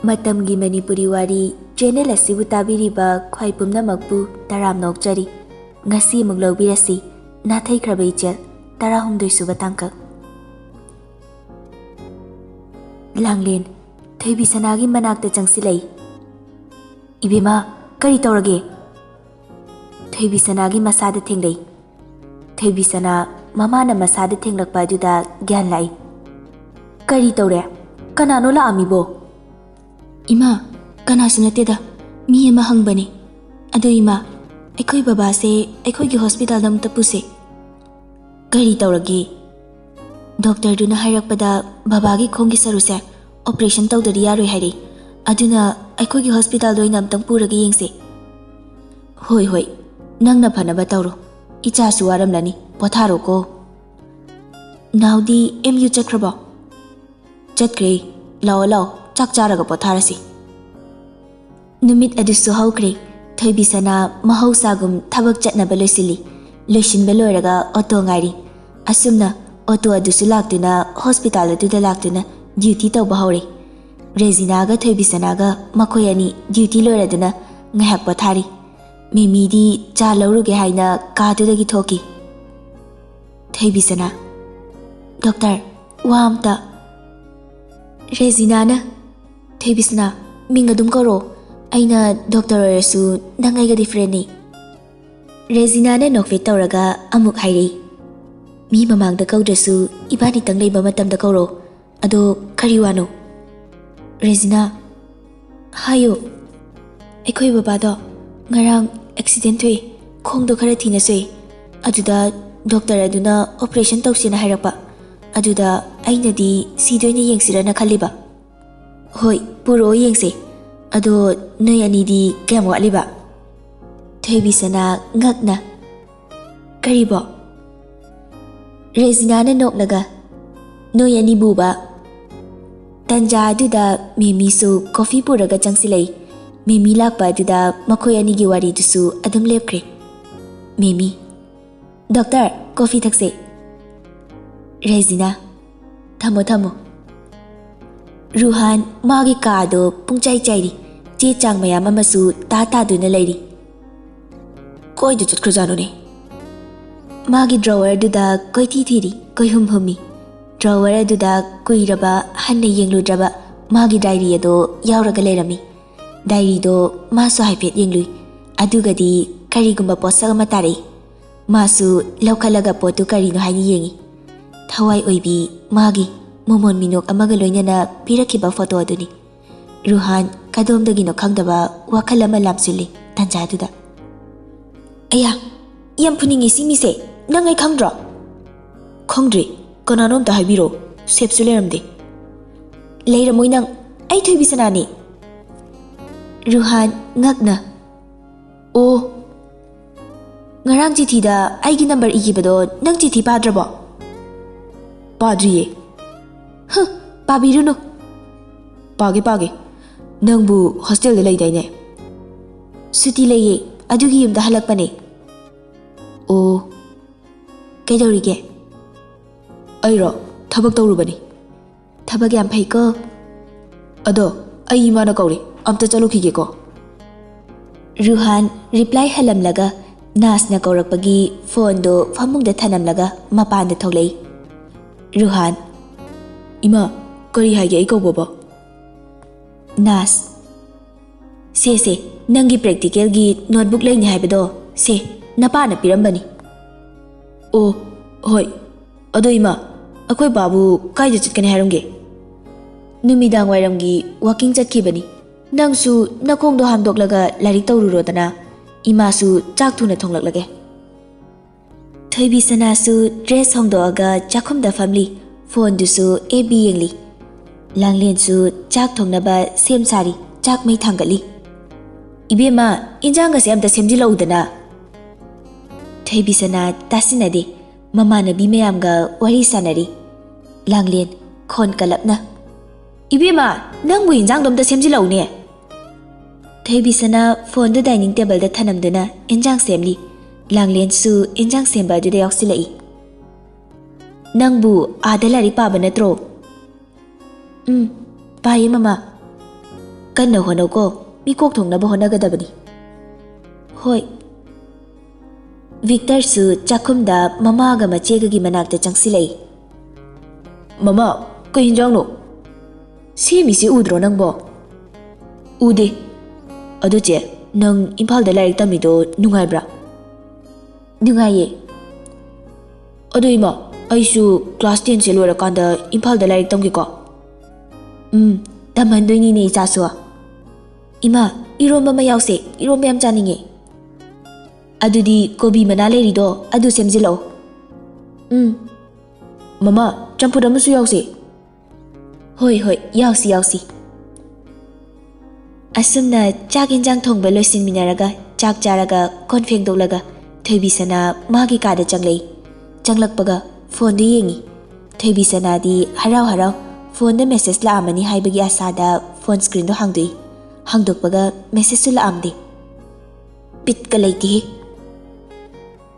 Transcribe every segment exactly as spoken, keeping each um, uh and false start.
ꯃꯇꯝꯒꯤ ꯃꯅꯤꯄꯨꯔꯤ ꯋꯥꯔꯤ ꯆꯦꯅꯦꯜ ꯑꯁꯤꯕꯨ ꯇꯥꯕꯤꯔꯤꯕ ꯈ꯭ꯋꯥꯏ ꯄꯨꯝꯅꯃꯛꯄꯨ ꯇꯔꯥꯝꯅ ꯑꯣꯛꯆꯔꯤ꯫ ꯉꯁꯤ ꯑꯃꯨꯛ ꯂꯧꯕꯤꯔꯁꯤ, ꯅꯥꯊꯩꯈ꯭ꯔꯕ ꯏꯆꯦꯜ, ꯇꯔꯥꯍꯨꯝꯗꯣꯏ ꯁꯨꯕ ꯇꯥꯡꯀꯛ꯫ ꯂꯥꯡꯂꯦꯟ ꯊꯣꯏꯕꯤꯁꯅꯥꯒꯤ ꯃꯅꯥꯛꯇ ꯆꯪꯁꯤꯜꯂꯛꯏ꯫ "ꯏꯕꯦꯝꯃ, ꯀꯔꯤ ꯇꯧꯔꯒꯦ?" ꯊꯣꯏꯕꯤꯁꯅꯥꯒꯤ ꯃꯁꯥꯗ ꯊꯦꯡꯂꯛꯏ꯫ ꯊꯣꯏꯕꯤꯁꯅꯥ ꯃꯃꯥꯅ ꯃꯁꯥꯗ ꯊꯦꯡꯂꯛꯄ ꯑꯗꯨꯗ ꯒ꯭ꯌꯥꯟ ꯂꯥꯛꯏ꯫ "ꯀꯔꯤ ꯇꯧꯔꯦ? ꯀꯅꯥꯅꯣ ꯂꯥꯛꯑꯝꯃꯤꯕꯣ?" "ꯏꯃꯥ, ꯀꯅꯥꯁꯨ ꯅꯠꯇꯦꯗ, ꯃꯤ ꯑꯃ ꯍꯪꯕꯅꯦ꯫ ꯑꯗꯣ ꯏꯃꯥ, ꯑꯩꯈꯣꯏ ꯕꯕꯥꯁꯦ ꯑꯩꯈꯣꯏꯒꯤ ꯍꯣꯁꯄꯤꯇꯥꯜꯗ ꯑꯃꯨꯛꯇ ꯄꯨꯁꯦ꯫" "ꯀꯔꯤ ꯇꯧꯔꯒꯦ?" "ꯗꯣꯛꯇꯔꯗꯨꯅ ꯍꯥꯏꯔꯛꯄꯗ ꯕꯕꯥꯒꯤ ꯈꯣꯡꯒꯤ ꯁꯔꯨꯁꯦ ꯑꯣꯄꯔꯦꯁꯟ ꯇꯧꯗꯗꯤ ꯌꯥꯔꯣꯏ ꯍꯥꯏꯔꯛꯏ꯫ ꯑꯗꯨꯅ ꯑꯩꯈꯣꯏꯒꯤ ꯍꯣꯁꯄꯤꯇꯥꯜꯗ ꯑꯣꯏꯅ ꯑꯝꯇꯪ ꯄꯨꯔꯒ ꯌꯦꯡꯁꯦ꯫" "ꯍꯣꯏ, ꯍꯣꯏ, ꯅꯪꯅ ꯐꯅꯕ ꯇꯧꯔꯣ꯫ ꯏꯆꯥꯁꯨ ꯋꯥꯔꯝꯂꯅꯤ, ꯄꯣꯊꯥꯔꯣꯀꯣ꯫" "ꯅꯥꯎꯗꯤ ꯑꯦꯝ ꯌꯨ ꯆꯠꯈ꯭ꯔꯕꯣ?" "ꯆꯠꯈ꯭ꯔꯦ꯫ ꯂꯥꯛꯑꯣ, ꯂꯥꯛꯑꯣ, ꯆꯥꯛ ꯆꯥꯔꯒ ꯄꯣꯊꯥꯔꯁꯤ꯫" ꯅꯨꯃꯤꯠ ꯑꯗꯨꯁꯨ ꯍꯧꯈ꯭ꯔꯦ꯫ ꯊꯣꯏꯕꯤꯁꯅꯥ ꯃꯍꯧꯁꯥꯒꯨꯝ ꯊꯕꯛ ꯆꯠꯅꯕ ꯂꯣꯏꯁꯤꯜꯂꯤ꯫ ꯂꯣꯏꯁꯤꯟꯕ ꯂꯣꯏꯔꯒ ꯑꯣꯇꯣ ꯉꯥꯏꯔꯤ꯫ ꯑꯁꯨꯝꯅ ꯑꯣꯇꯣ ꯑꯗꯨꯁꯨ ꯂꯥꯛꯇꯨꯅ ꯍꯣꯁꯄꯤꯇꯥꯜ ꯑꯗꯨꯗ ꯂꯥꯛꯇꯨꯅ ꯗ꯭ꯌꯨꯇꯤ ꯇꯧꯕ ꯍꯧꯔꯦ꯫ ꯔꯦꯖꯤꯅꯥꯒ ꯊꯣꯏꯕꯤꯁꯅꯥꯒ ꯃꯈꯣꯏ ꯑꯅꯤ ꯗ꯭ꯌꯨꯇꯤ ꯂꯣꯏꯔꯗꯨꯅ ꯉꯥꯏꯍꯥꯛ ꯄꯣꯊꯥꯔꯤ꯫ ꯃꯦꯃꯤꯗꯤ ꯆꯥ ꯂꯧꯔꯨꯒꯦ ꯍꯥꯏꯅ ꯀꯥꯗꯨꯗꯒꯤ ꯊꯣꯛꯈꯤ꯫ ꯊꯣꯏꯕꯤꯁꯅꯥ, "ꯗꯣꯛꯇꯔ, ꯋꯥ ꯑꯝꯇ꯫" ꯔꯦꯖꯤꯅꯥꯅ, "ꯊꯣꯏꯕꯤꯁꯅꯥ, ꯃꯤꯡ ꯑꯗꯨꯝ ꯀꯧꯔꯣ꯫ ꯑꯩꯅ ꯗꯣꯛꯇꯔ ꯑꯣꯏꯔꯁꯨ ꯅꯪ ꯑꯩꯒꯗꯤ ꯐ꯭ꯔꯦꯟꯅꯤ꯫" ꯔꯦꯖꯤꯅꯥꯅ ꯅꯣꯛꯐꯦꯠ ꯇꯧꯔꯒ ꯑꯃꯨꯛ ꯍꯥꯏꯔꯛꯏ, "ꯃꯤ ꯃꯃꯥꯡꯗ ꯀꯧꯗ꯭ꯔꯁꯨ ꯏꯕꯥꯅꯤꯇꯪ ꯂꯩꯕ ꯃꯇꯝꯗ ꯀꯧꯔꯣ꯫ ꯑꯗꯣ ꯀꯔꯤ ꯋꯥꯅꯣ?" "ꯔꯦꯖꯤꯅꯥ, ꯍꯥꯏꯌꯨ꯫" "ꯑꯩꯈꯣꯏ ꯕꯕꯥꯗꯣ ꯉꯔꯥꯡ ꯑꯦꯛꯁꯤꯗꯦꯟ ꯊꯣꯛꯏ, ꯈꯣꯡꯗꯣ ꯈꯔ ꯊꯤꯅ ꯁꯣꯛꯏ꯫ ꯑꯗꯨꯗ ꯗꯣꯛꯇꯔ ꯑꯗꯨꯅ ꯑꯣꯄꯔꯦꯁꯟ ꯇꯧꯁꯦꯅ ꯍꯥꯏꯔꯛꯄ꯫ ꯑꯗꯨꯗ ꯑꯩꯅꯗꯤ ꯁꯤꯗ ꯑꯣꯏꯅ ꯌꯦꯡꯁꯤꯔꯅ ꯈꯜꯂꯤꯕ꯫" "ꯍꯣꯏ, ꯄꯨꯔꯛꯑꯣ ꯌꯦꯡꯁꯦ꯫ ꯑꯗꯣ ꯅꯣꯏ ꯑꯅꯤꯗꯤ ꯀꯌꯥꯝ ꯋꯥꯠꯂꯤꯕ?" ꯊꯣꯏꯕꯤꯁꯅꯥ ꯉꯛꯅ, "ꯀꯔꯤꯕꯣ?" ꯔꯦꯖꯤꯅꯥꯅ ꯅꯣꯛꯂꯒ, "ꯅꯣꯏ ꯑꯅꯤꯕꯨꯕ?" ꯇꯟꯖꯥ ꯑꯗꯨꯗ ꯃꯦꯃꯤꯁꯨ ꯀꯣꯐꯤ ꯄꯨꯔꯒ ꯆꯪꯁꯤꯜꯂꯛꯏ꯫ ꯃꯦꯃꯤ ꯂꯥꯛꯄ ꯑꯗꯨꯗ ꯃꯈꯣꯏ ꯑꯅꯤꯒꯤ ꯋꯥꯔꯤꯗꯨꯁꯨ ꯑꯗꯨꯝ ꯂꯦꯞꯈ꯭ꯔꯦ꯫ ꯃꯦꯃꯤ, "ꯗꯣꯛꯇꯔ, ꯀꯣꯐꯤ ꯊꯛꯁꯦ꯫" ꯔꯦꯖꯤꯅꯥ, "ꯊꯝꯃꯣ, ꯊꯝꯃꯣ꯫" ꯔꯨꯍꯥꯟ ꯃꯥꯒꯤ ꯀꯥꯗꯣ ꯄꯨꯡꯆꯥꯏ ꯆꯥꯏꯔꯤ꯫ ꯆꯦ ꯆꯥꯡ ꯃꯌꯥꯝ ꯑꯃꯁꯨ ꯇꯥ ꯇꯥꯗꯨꯅ ꯂꯩꯔꯤ꯫ ꯀꯥꯏꯗ ꯆꯠꯈ꯭ꯔꯖꯥꯠꯅꯣꯅꯦ? ꯃꯥꯒꯤ drawer ꯑꯗꯨꯗ ꯀꯣꯏꯊꯤ ꯊꯤꯔꯤ, ꯀꯣꯏꯍꯨꯝ ꯍꯨꯝꯃꯤ꯫ Drawer ꯑꯗꯨꯗ ꯀꯨꯏꯔꯕ ꯍꯟꯅ ꯌꯦꯡꯂꯨꯗ꯭ꯔꯕ ꯃꯥꯒꯤ diary ꯑꯗꯣ ꯌꯥꯎꯔꯒ ꯂꯩꯔꯝꯃꯤ꯫ Diaryꯗꯣ ꯃꯥꯁꯨ ꯍꯥꯏꯐꯦꯠ ꯌꯦꯡꯂꯨꯏ꯫ ꯑꯗꯨꯒꯗꯤ ꯀꯔꯤꯒꯨꯝꯕ ꯄꯣꯠꯁꯛ ꯑꯃ ꯇꯥꯔꯛꯏ꯫ ꯃꯥꯁꯨ ꯂꯧꯈꯠꯂꯒ ꯄꯣꯠꯇꯨ ꯀꯔꯤꯅꯣ ꯍꯥꯏꯅ ꯌꯦꯡꯉꯤ꯫ ꯊꯋꯥꯏ ꯑꯣꯏꯕꯤ ꯃꯥꯒꯤ ꯃꯣꯃꯣꯟ ꯃꯤꯅꯣꯛ ꯑꯃꯒ ꯂꯣꯏꯅꯅ ꯄꯤꯔꯛꯈꯤꯕ photo ꯑꯗꯨꯅꯤ꯫ ꯔꯨꯍꯥꯟ ꯀꯗꯣꯝꯗꯒꯤꯅꯣ ꯈꯪꯗꯕ ꯋꯥꯈꯜ ꯑꯃ ꯂꯥꯝꯁꯤꯜꯂꯤ ꯇꯟꯖꯥꯗꯨꯗ꯫ "ꯑꯌꯥ, ꯌꯥꯝ ꯐꯨꯅꯤꯡꯉꯤ ꯁꯤ ꯃꯤꯁꯦ꯫ ꯅꯪ ꯑꯩ ꯈꯪꯗ꯭ꯔꯣ?" "ꯈꯪꯗ꯭ꯔꯤ꯫ ꯀꯅꯥꯅꯣ ꯑꯝꯇ ꯍꯥꯏꯕꯤꯔꯣ꯫ Saveꯁꯨ ꯂꯩꯔꯝꯗꯦ꯫" "ꯂꯩꯔꯝꯃꯣꯏ ꯅꯪ꯫ ꯑꯩ ꯊꯣꯏꯕꯤ ꯁꯅꯥꯅꯤ꯫" ꯔꯨꯍꯥꯟ ꯉꯛꯅ, "ꯑꯣ, ꯉꯔꯥꯡ ꯆꯤꯊꯤꯗ ꯑꯩꯒꯤ number ꯏꯈꯤꯕꯗꯣ ꯅꯪ ꯆꯤꯊꯤ ꯄꯥꯗ꯭ꯔꯕꯣ?" "ꯄꯥꯗ꯭ꯔꯤꯌꯦ꯫" "ꯍ, ꯄꯥꯕꯤꯔꯨꯅꯨ꯫" "ꯄꯥꯒꯦ, ꯄꯥꯒꯦ꯫ ꯅꯪꯕꯨ hostelꯗ ꯂꯩꯗꯥꯏꯅꯦ?" "ꯁꯨꯇꯤ ꯂꯩꯌꯦ, ꯑꯗꯨꯒꯤ ꯌꯨꯝꯗ ꯍꯜꯂꯛꯄꯅꯦ꯫" "ꯑꯣ, ꯀꯩꯗꯧꯔꯤꯒꯦ?" "ꯑꯩꯔꯣ? ꯊꯕꯛ ꯇꯧꯔꯨꯕꯅꯤ꯫" "ꯊꯕꯛ ꯌꯥꯝ ꯐꯩꯀꯣ꯫" "ꯑꯗꯣ, ꯑꯩ ꯏꯃꯥꯅ ꯀꯧꯔꯤ, ꯑꯝꯇ ꯆꯠꯂꯨꯈꯤꯒꯦꯀꯣ꯫" ꯔꯨꯍꯥꯟ reply ꯍꯜꯂꯝꯂꯒ ꯅꯥꯁꯅ ꯀꯧꯔꯛꯄꯒꯤ phoneꯗꯣ ꯐꯃꯨꯡꯗ ꯊꯅꯝꯂꯒ ꯃꯄꯥꯟꯗ ꯊꯣꯛꯂꯛꯏ꯫ ꯔꯨꯍꯥꯟ, "ꯏꯃꯥ, ꯀꯔꯤ ꯍꯥꯏꯒꯦ ꯑꯩ ꯀꯧꯕꯕꯣ?" ꯅꯥꯁ, "ꯁꯦ, ꯁꯦ, ꯅꯪꯒꯤ practicalꯒꯤ notebook ꯂꯩꯅꯤ ꯍꯥꯏꯕꯗꯣ, ꯁꯦ, ꯅꯄꯥꯅ ꯄꯤꯔꯝꯕꯅꯤ꯫" "ꯑꯣ, ꯍꯣꯏ꯫ ꯑꯗꯣ ꯏꯃꯥ, ꯑꯩꯈꯣꯏ ꯕꯥꯕꯨ ꯀꯥꯏꯗ ꯆꯠꯀꯅꯤ ꯍꯥꯏꯔꯝꯒꯦ?" "ꯅꯨꯃꯤꯗꯥꯡ ꯋꯥꯏꯔꯝꯒꯤ walking ꯆꯠꯈꯤꯕꯅꯤ꯫ ꯅꯪꯁꯨ ꯅꯈꯣꯡꯗꯣ ꯍꯥꯝꯗꯣꯛꯂꯒ ꯂꯥꯏꯔꯤꯛ ꯇꯧꯔꯨꯔꯣꯗꯅ꯫ ꯏꯃꯥꯁꯨ ꯆꯥꯛ ꯊꯨꯅ ꯊꯣꯡꯂꯛꯂꯒꯦ꯫" ꯊꯣꯏꯕꯤ ꯁꯅꯥꯁꯨ dress ꯍꯣꯡꯗꯣꯛꯑꯒ ꯆꯥꯛꯈꯨꯝꯗ ꯐꯝꯂꯤ꯫ Phoneꯗꯨꯁꯨ F B ꯌꯦꯡꯂꯤ꯫ ꯂꯥꯡꯂꯦꯟꯁꯨ ꯆꯥꯛ ꯊꯣꯡꯅꯕ ꯁꯦꯝ ꯁꯥꯔꯤ, ꯆꯥꯛ ꯃꯩ ꯊꯥꯡꯒꯠꯂꯤ꯫ "ꯏꯕꯦꯝꯃ, ꯏꯟꯖꯥꯡꯒꯁꯦ ꯑꯝꯇ ꯁꯦꯝꯖꯤꯜꯂꯛꯎꯗꯅ꯫" ꯊꯣꯏꯕꯤ ꯁꯅꯥ ꯇꯥꯁꯤꯟꯅꯗꯦ꯫ ꯃꯃꯥꯟꯅꯕꯤ ꯃꯌꯥꯝꯒ ꯋꯥꯔꯤ ꯁꯥꯟꯅꯔꯤ꯫ ꯂꯥꯡꯂꯦꯟ ꯈꯣꯟ ꯀꯜꯂꯞꯅ, "ꯏꯕꯦꯝꯃ, ꯅꯪꯕꯨ ꯏꯟꯖꯥꯡꯗꯣ ꯑꯝꯇ ꯁꯦꯝꯖꯤꯜꯂꯛꯎꯅꯦ꯫" ꯊꯣꯏꯕꯤꯁꯅꯥ phoneꯗꯨ dining tableꯗ ꯊꯅꯝꯗꯨꯅ ꯏꯟꯖꯥꯡ ꯁꯦꯝꯂꯤ꯫ ꯂꯥꯡꯂꯦꯟꯁꯨ ꯏꯟꯖꯥꯡ ꯁꯦꯝꯕ ꯑꯗꯨꯗ ꯌꯥꯎꯁꯤꯜꯂꯛꯏ꯫ "ꯅꯪꯕꯨ ꯑꯥꯗ ꯂꯥꯏꯔꯤꯛ ꯄꯥꯕ ꯅꯠꯇ꯭ꯔꯣ?" "ꯎꯝ, ꯄꯥꯏꯌꯦ ꯃꯃꯥ꯫ ꯀꯟꯅ ꯍꯣꯠꯅꯧꯀꯣ, ꯃꯤꯀꯣꯛ ꯊꯣꯡꯅꯕ ꯍꯣꯠꯅꯒꯗꯕꯅꯤ꯫ ꯍꯣꯏ꯫ ꯚꯤꯛꯇꯔꯁꯨ ꯆꯥꯛꯈꯨꯝꯗ ꯃꯃꯥꯒ ꯃꯆꯦꯒꯒꯤ ꯃꯅꯥꯛꯇ ꯆꯪꯁꯤꯜꯂꯛꯏ꯫ "ꯃꯃꯥ, ꯀꯩ ꯍꯤꯟꯖꯥꯡꯅꯣ? ꯁꯦꯝꯃꯤꯁꯦ ꯎꯗ꯭ꯔꯣ ꯅꯪꯕꯣ?" "ꯎꯗꯦ꯫ ꯑꯗꯣ ꯆꯦ, ꯅꯪ ꯏꯝꯐꯥꯜꯗ ꯂꯥꯏꯔꯤꯛ ꯇꯝꯃꯤꯗꯣ ꯅꯨꯡꯉꯥꯏꯕ꯭ꯔꯥ?" "ꯅꯨꯡꯉꯥꯏꯌꯦ꯫ ꯑꯗꯣ ꯏꯃꯥ, ꯑꯩꯁꯨ ꯀ꯭ꯂꯥꯁ ꯇꯦꯟꯁꯦ ꯂꯣꯏꯔꯀꯥꯟꯗ ꯏꯝꯐꯥꯜꯗ ꯂꯥꯏꯔꯤꯛ ꯇꯝꯒꯦꯀꯣ?" "ꯎꯝ, ꯇꯝꯍꯟꯗꯣꯏꯅꯤꯅꯦ ꯏꯆꯥꯁꯨ꯫ ꯏꯃꯥ, ꯏꯔꯣꯝꯕ ꯑꯃ ꯌꯥꯎꯁꯦ, ꯏꯔꯣꯝꯕ ꯌꯥꯝ ꯆꯥꯅꯤꯡꯉꯦ꯫ ꯑꯗꯨꯗꯤ ꯀꯣꯕꯤ ꯃꯅꯥ ꯂꯩꯔꯤꯗꯣ ꯑꯗꯨ ꯁꯦꯝꯖꯤꯜꯂꯛꯑꯣ꯫" "ꯎꯝ꯫ ꯃꯃꯥ, ꯆꯝꯐꯨꯠ ꯑꯃꯁꯨ ꯌꯥꯎꯁꯦ꯫" "ꯍꯣꯏ, ꯍꯣꯏ, ꯌꯥꯎꯁꯤ, ꯌꯥꯎꯁꯤ꯫" ꯑꯁꯨꯝꯅ ꯆꯥꯛ ꯌꯦꯟꯁꯥꯡ ꯊꯣꯡꯕ ꯂꯣꯏꯁꯤꯟꯃꯤꯟꯅꯔꯒ, ꯆꯥꯛ ꯆꯥꯔꯒ, ꯀꯣꯟ ꯐꯦꯡꯗꯣꯛꯂꯒ ꯊꯣꯏꯕꯤ ꯁꯅꯥ ꯃꯥꯒꯤ ꯀꯥꯗ ꯆꯪꯂꯛꯏ꯫ ꯆꯪꯂꯛꯄꯒ ꯐꯣꯟꯗꯨ ꯌꯦꯡꯉꯤ꯫ ꯊꯣꯏꯕꯤ ꯁꯅꯥꯗꯤ ꯍꯔꯥꯎ ꯍꯔꯥꯎ ꯐꯣꯟꯗ ꯃꯦꯁꯦꯖ ꯂꯥꯛꯑꯝꯃꯅꯤ ꯍꯥꯏꯕꯒꯤ ꯑꯁꯥꯗ ꯐꯣꯟ ꯁ꯭ꯀ꯭ꯔꯤꯟꯗꯣ ꯍꯥꯡꯗꯣꯛꯏ꯫ ꯍꯥꯡꯗꯣꯛꯄꯒ ꯃꯦꯁꯦꯖꯁꯨ ꯂꯥꯛꯑꯝꯗꯦ꯫ ꯕꯤꯠꯀ ꯂꯩꯇꯦꯍꯦ꯫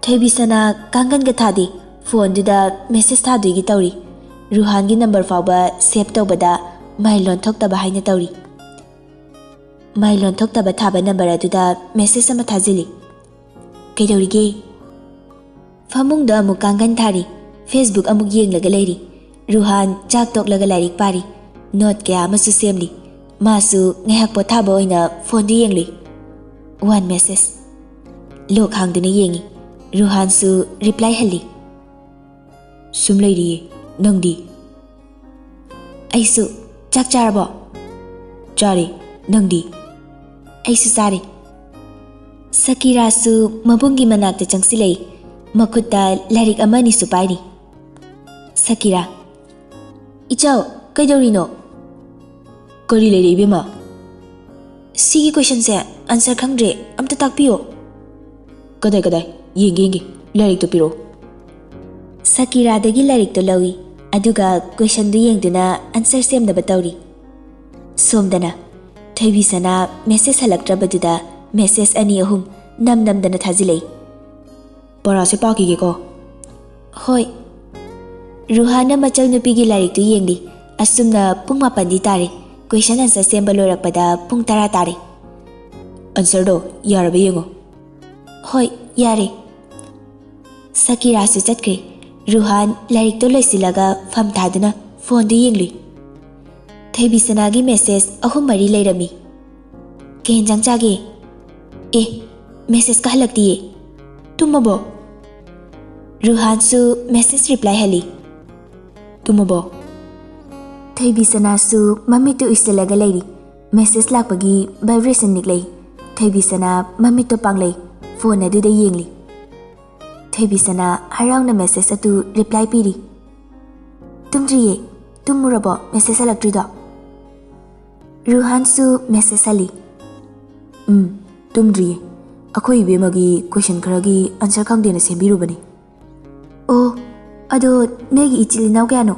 ꯊꯣꯏꯕꯤ ꯁꯅꯥ ꯀꯥꯡꯒꯟꯒ ꯊꯥꯗꯦ꯫ ꯐꯣꯟꯗꯨꯗ ꯃꯦꯁꯦꯖ ꯊꯥꯗꯣꯏꯒꯤ ꯇꯧꯔꯤ꯫ ꯔꯨꯍꯥꯟꯒꯤ ꯅꯝꯕꯔ ꯐꯥꯎꯕ ꯁꯦꯚ ꯇꯧꯕꯗ ꯃꯥꯏ ꯂꯣꯟꯊꯣꯛꯇꯕ ꯍꯥꯏꯅ ꯇꯧꯔꯤ꯫ ꯃꯥꯏ ꯂꯣꯟꯊꯣꯛꯇꯕ ꯊꯥꯕ ꯅꯝꯕꯔ ꯑꯗꯨꯗ ꯃꯦꯁꯦꯖ ꯑꯃ ꯊꯥꯖꯤꯜꯂꯤ꯫ "ꯀꯩꯗꯧꯔꯤꯒꯦ?" ꯐꯃꯨꯡꯗ ꯑꯃꯨꯛ ꯀꯥꯡꯒꯟ ꯊꯥꯔꯤ꯫ ꯐꯦꯁꯕꯨꯛ ꯑꯃꯨꯛ ꯌꯦꯡꯂꯒ ꯂꯩꯔꯤ꯫ ꯔꯨꯍꯥꯟ ꯆꯥꯛ ꯇꯣꯛꯂꯒ ꯂꯥꯏꯔꯤꯛ ꯄꯥꯔꯤ꯫ ꯅꯣꯠ ꯀꯌꯥ ꯑꯃꯁꯨ ꯁꯦꯝꯂꯤ꯫ ꯃꯥꯁꯨ ꯉꯥꯏꯍꯥꯛ ꯄꯣꯊꯥꯕ ꯑꯣꯏꯅ ꯐꯣꯟꯗꯨ ꯌꯦꯡꯂꯨꯏ꯫ One message. ꯂꯣꯛ ꯍꯥꯡꯗꯨꯅ ꯌꯦꯡꯉꯤ꯫ ꯔꯨꯍꯥꯟꯁꯨ ꯔꯤꯄ꯭ꯂꯥꯏ ꯍꯜꯂꯤ꯫ "ꯁꯨꯝ ꯂꯩꯔꯤꯌꯦ, ꯅꯪꯗꯤ?" "ꯑꯩꯁꯨ꯫ ꯆꯥꯛ ꯆꯥꯔꯕꯣ?" "ꯆꯥꯔꯦ, ꯅꯪꯗꯤ?" "ꯑꯩꯁꯨ ꯆꯥꯔꯦ꯫" ꯁꯀꯤꯔꯥꯁꯨ ꯃꯕꯨꯡꯒꯤ ꯃꯅꯥꯛꯇ ꯆꯪꯁꯤꯜꯂꯛꯏ꯫ ꯃꯈꯨꯠꯇ ꯂꯥꯏꯔꯤꯛ ꯑꯃ ꯑꯅꯤꯁꯨ ꯄꯥꯏꯔꯤ꯫ ꯁꯀꯤꯔꯥ꯫ "ꯏꯆꯥꯎ, ꯀꯩꯗꯧꯔꯤꯅꯣ?" "ꯀꯔꯤ ꯂꯩꯔꯦ ꯏꯕꯦꯝꯃ?" "ꯁꯤꯒꯤ ꯀꯣꯏꯁꯟꯁꯦ ꯑꯟꯁꯔ ꯈꯪꯗ꯭ꯔꯦ, ꯑꯝꯇ ꯇꯥꯛꯄꯤꯌꯣ꯫" "ꯀꯗꯥꯏ, ꯀꯗꯥꯏ? ꯌꯦꯡꯒꯦ, ꯌꯦꯡꯒꯦ꯫ ꯂꯥꯏꯔꯤꯛꯇꯣ ꯄꯤꯔꯛꯑꯣ꯫" ꯁꯀꯤꯔꯥꯗꯒꯤ ꯂꯥꯏꯔꯤꯛꯇꯣ ꯂꯧꯏ, ꯑꯗꯨꯒ ꯀꯣꯏꯁꯟꯗꯨ ꯌꯦꯡꯗꯨꯅ ꯑꯟꯁꯔ ꯁꯦꯝꯅꯕ ꯇꯧꯔꯤ꯫ ꯁꯣꯝꯗꯅ ꯊꯣꯏꯕꯤ ꯁꯅꯥ ꯃꯦꯁꯦꯖ ꯍꯜꯂꯛꯇ꯭ꯔꯕꯗꯨꯗ ꯃꯦꯁꯦꯖ ꯑꯅꯤ ꯑꯍꯨꯝ ꯅꯝ ꯅꯝꯗꯅ ꯊꯥꯖꯤꯜꯂꯛꯏ꯫ "ꯄꯔꯥꯁꯦ ꯄꯥꯈꯤꯒꯦꯀꯣ꯫" "ꯍꯣꯏ꯫" ꯔꯨꯍꯥꯟꯅ ꯃꯆꯜ ꯅꯨꯄꯤꯒꯤ ꯂꯥꯏꯔꯤꯛꯇꯨ ꯌꯦꯡꯂꯤ꯫ ꯑꯁꯨꯝꯅ ꯄꯨꯡ ꯃꯥꯄꯟꯗꯤ ꯇꯥꯔꯦ꯫ Question answer ꯁꯦꯝꯕ ꯂꯣꯏꯔꯛꯄꯗ ꯄꯨꯡ ꯇꯔꯥ ꯇꯥꯔꯦ꯫ ꯑꯟꯁꯔꯗꯣ ꯌꯥꯔꯕ ꯌꯦꯡꯉꯣ꯫ ꯍꯣꯏ, ꯌꯥꯔꯦ꯫ ꯁꯀꯤꯔꯥꯁꯨ ꯆꯠꯈ꯭ꯔꯦ꯫ ꯔꯨꯍꯥꯟ ꯂꯥꯏꯔꯤꯛꯇꯣ ꯂꯣꯏꯁꯤꯜꯂꯒ ꯐꯝ ꯊꯥꯗꯨꯅ ꯐꯣꯟꯗꯨ ꯌꯦꯡꯂꯨꯏ꯫ ꯊꯣꯏꯕꯤꯁꯅꯥꯒꯤ ꯃꯦꯁꯦꯖ ꯑꯍꯨꯝ ꯃꯔꯤ ꯂꯩꯔꯝꯃꯤ꯫ "ꯀꯩ ꯌꯦꯟꯖꯥꯡ ꯆꯥꯒꯦ?" "ꯑꯦ, ꯃꯦꯁꯦꯖꯀ ꯍꯜꯂꯛꯇꯤꯌꯦ꯫ ꯇꯨꯝꯃꯕꯣ?" ꯔꯨꯍꯥꯟꯁꯨ ꯃꯦꯁꯦꯖ ꯔꯤꯄ꯭ꯂꯥꯏ ꯍꯜꯂꯤ꯫ "ꯇꯨꯝꯃꯕꯣ?" ꯊꯣꯏꯕꯤꯁꯅꯥꯁꯨ ꯃꯃꯤꯠꯇꯨ ꯎꯏꯁꯤꯜꯂꯒ ꯂꯩꯔꯤ꯫ ꯃꯦꯁꯦꯖ ꯂꯥꯛꯄꯒꯤ ꯚꯥꯏꯕ꯭ꯔꯦꯁꯟ ꯅꯤꯛꯂꯛꯏ꯫ ꯊꯣꯏꯕꯤꯁꯅꯥ ꯃꯃꯤꯠꯇꯣ ꯄꯥꯡꯂꯩ, ꯐꯣꯟ ꯑꯗꯨꯗ ꯌꯦꯡꯂꯤ꯫ ꯊꯣꯏꯕꯤꯁꯅꯥ ꯍꯔꯥꯎꯅ ꯃꯦꯁꯦꯖ ꯑꯗꯨ ꯔꯤꯄ꯭ꯂꯥꯏ ꯄꯤꯔꯤ꯫ "ꯇꯨꯝꯗ꯭ꯔꯤꯌꯦ꯫ ꯇꯨꯝꯃꯨꯔꯕꯣ? ꯃꯦꯁꯦꯖ ꯍꯜꯂꯛꯇ꯭ꯔꯤꯗꯣ?" ꯔꯨꯍꯥꯟꯁꯨ ꯃꯦꯁꯦꯖ ꯍꯜꯂꯤ꯫ "ꯎꯝ, ꯇꯨꯝꯗ꯭ꯔꯤꯌꯦ꯫ ꯑꯩꯈꯣꯏ ꯏꯕꯦꯝꯃꯒꯤ ꯀꯣꯏꯁꯟ ꯈꯔꯒꯤ ꯑꯟꯁꯔ ꯈꯪꯗꯦꯅ ꯁꯦꯝꯕꯤꯔꯨꯕꯅꯤ꯫" "ꯑꯣ, ꯑꯗꯣ ꯅꯣꯏꯒꯤ ꯏꯆꯤꯜ ꯏꯅꯥꯎ ꯀꯌꯥꯅꯣ?"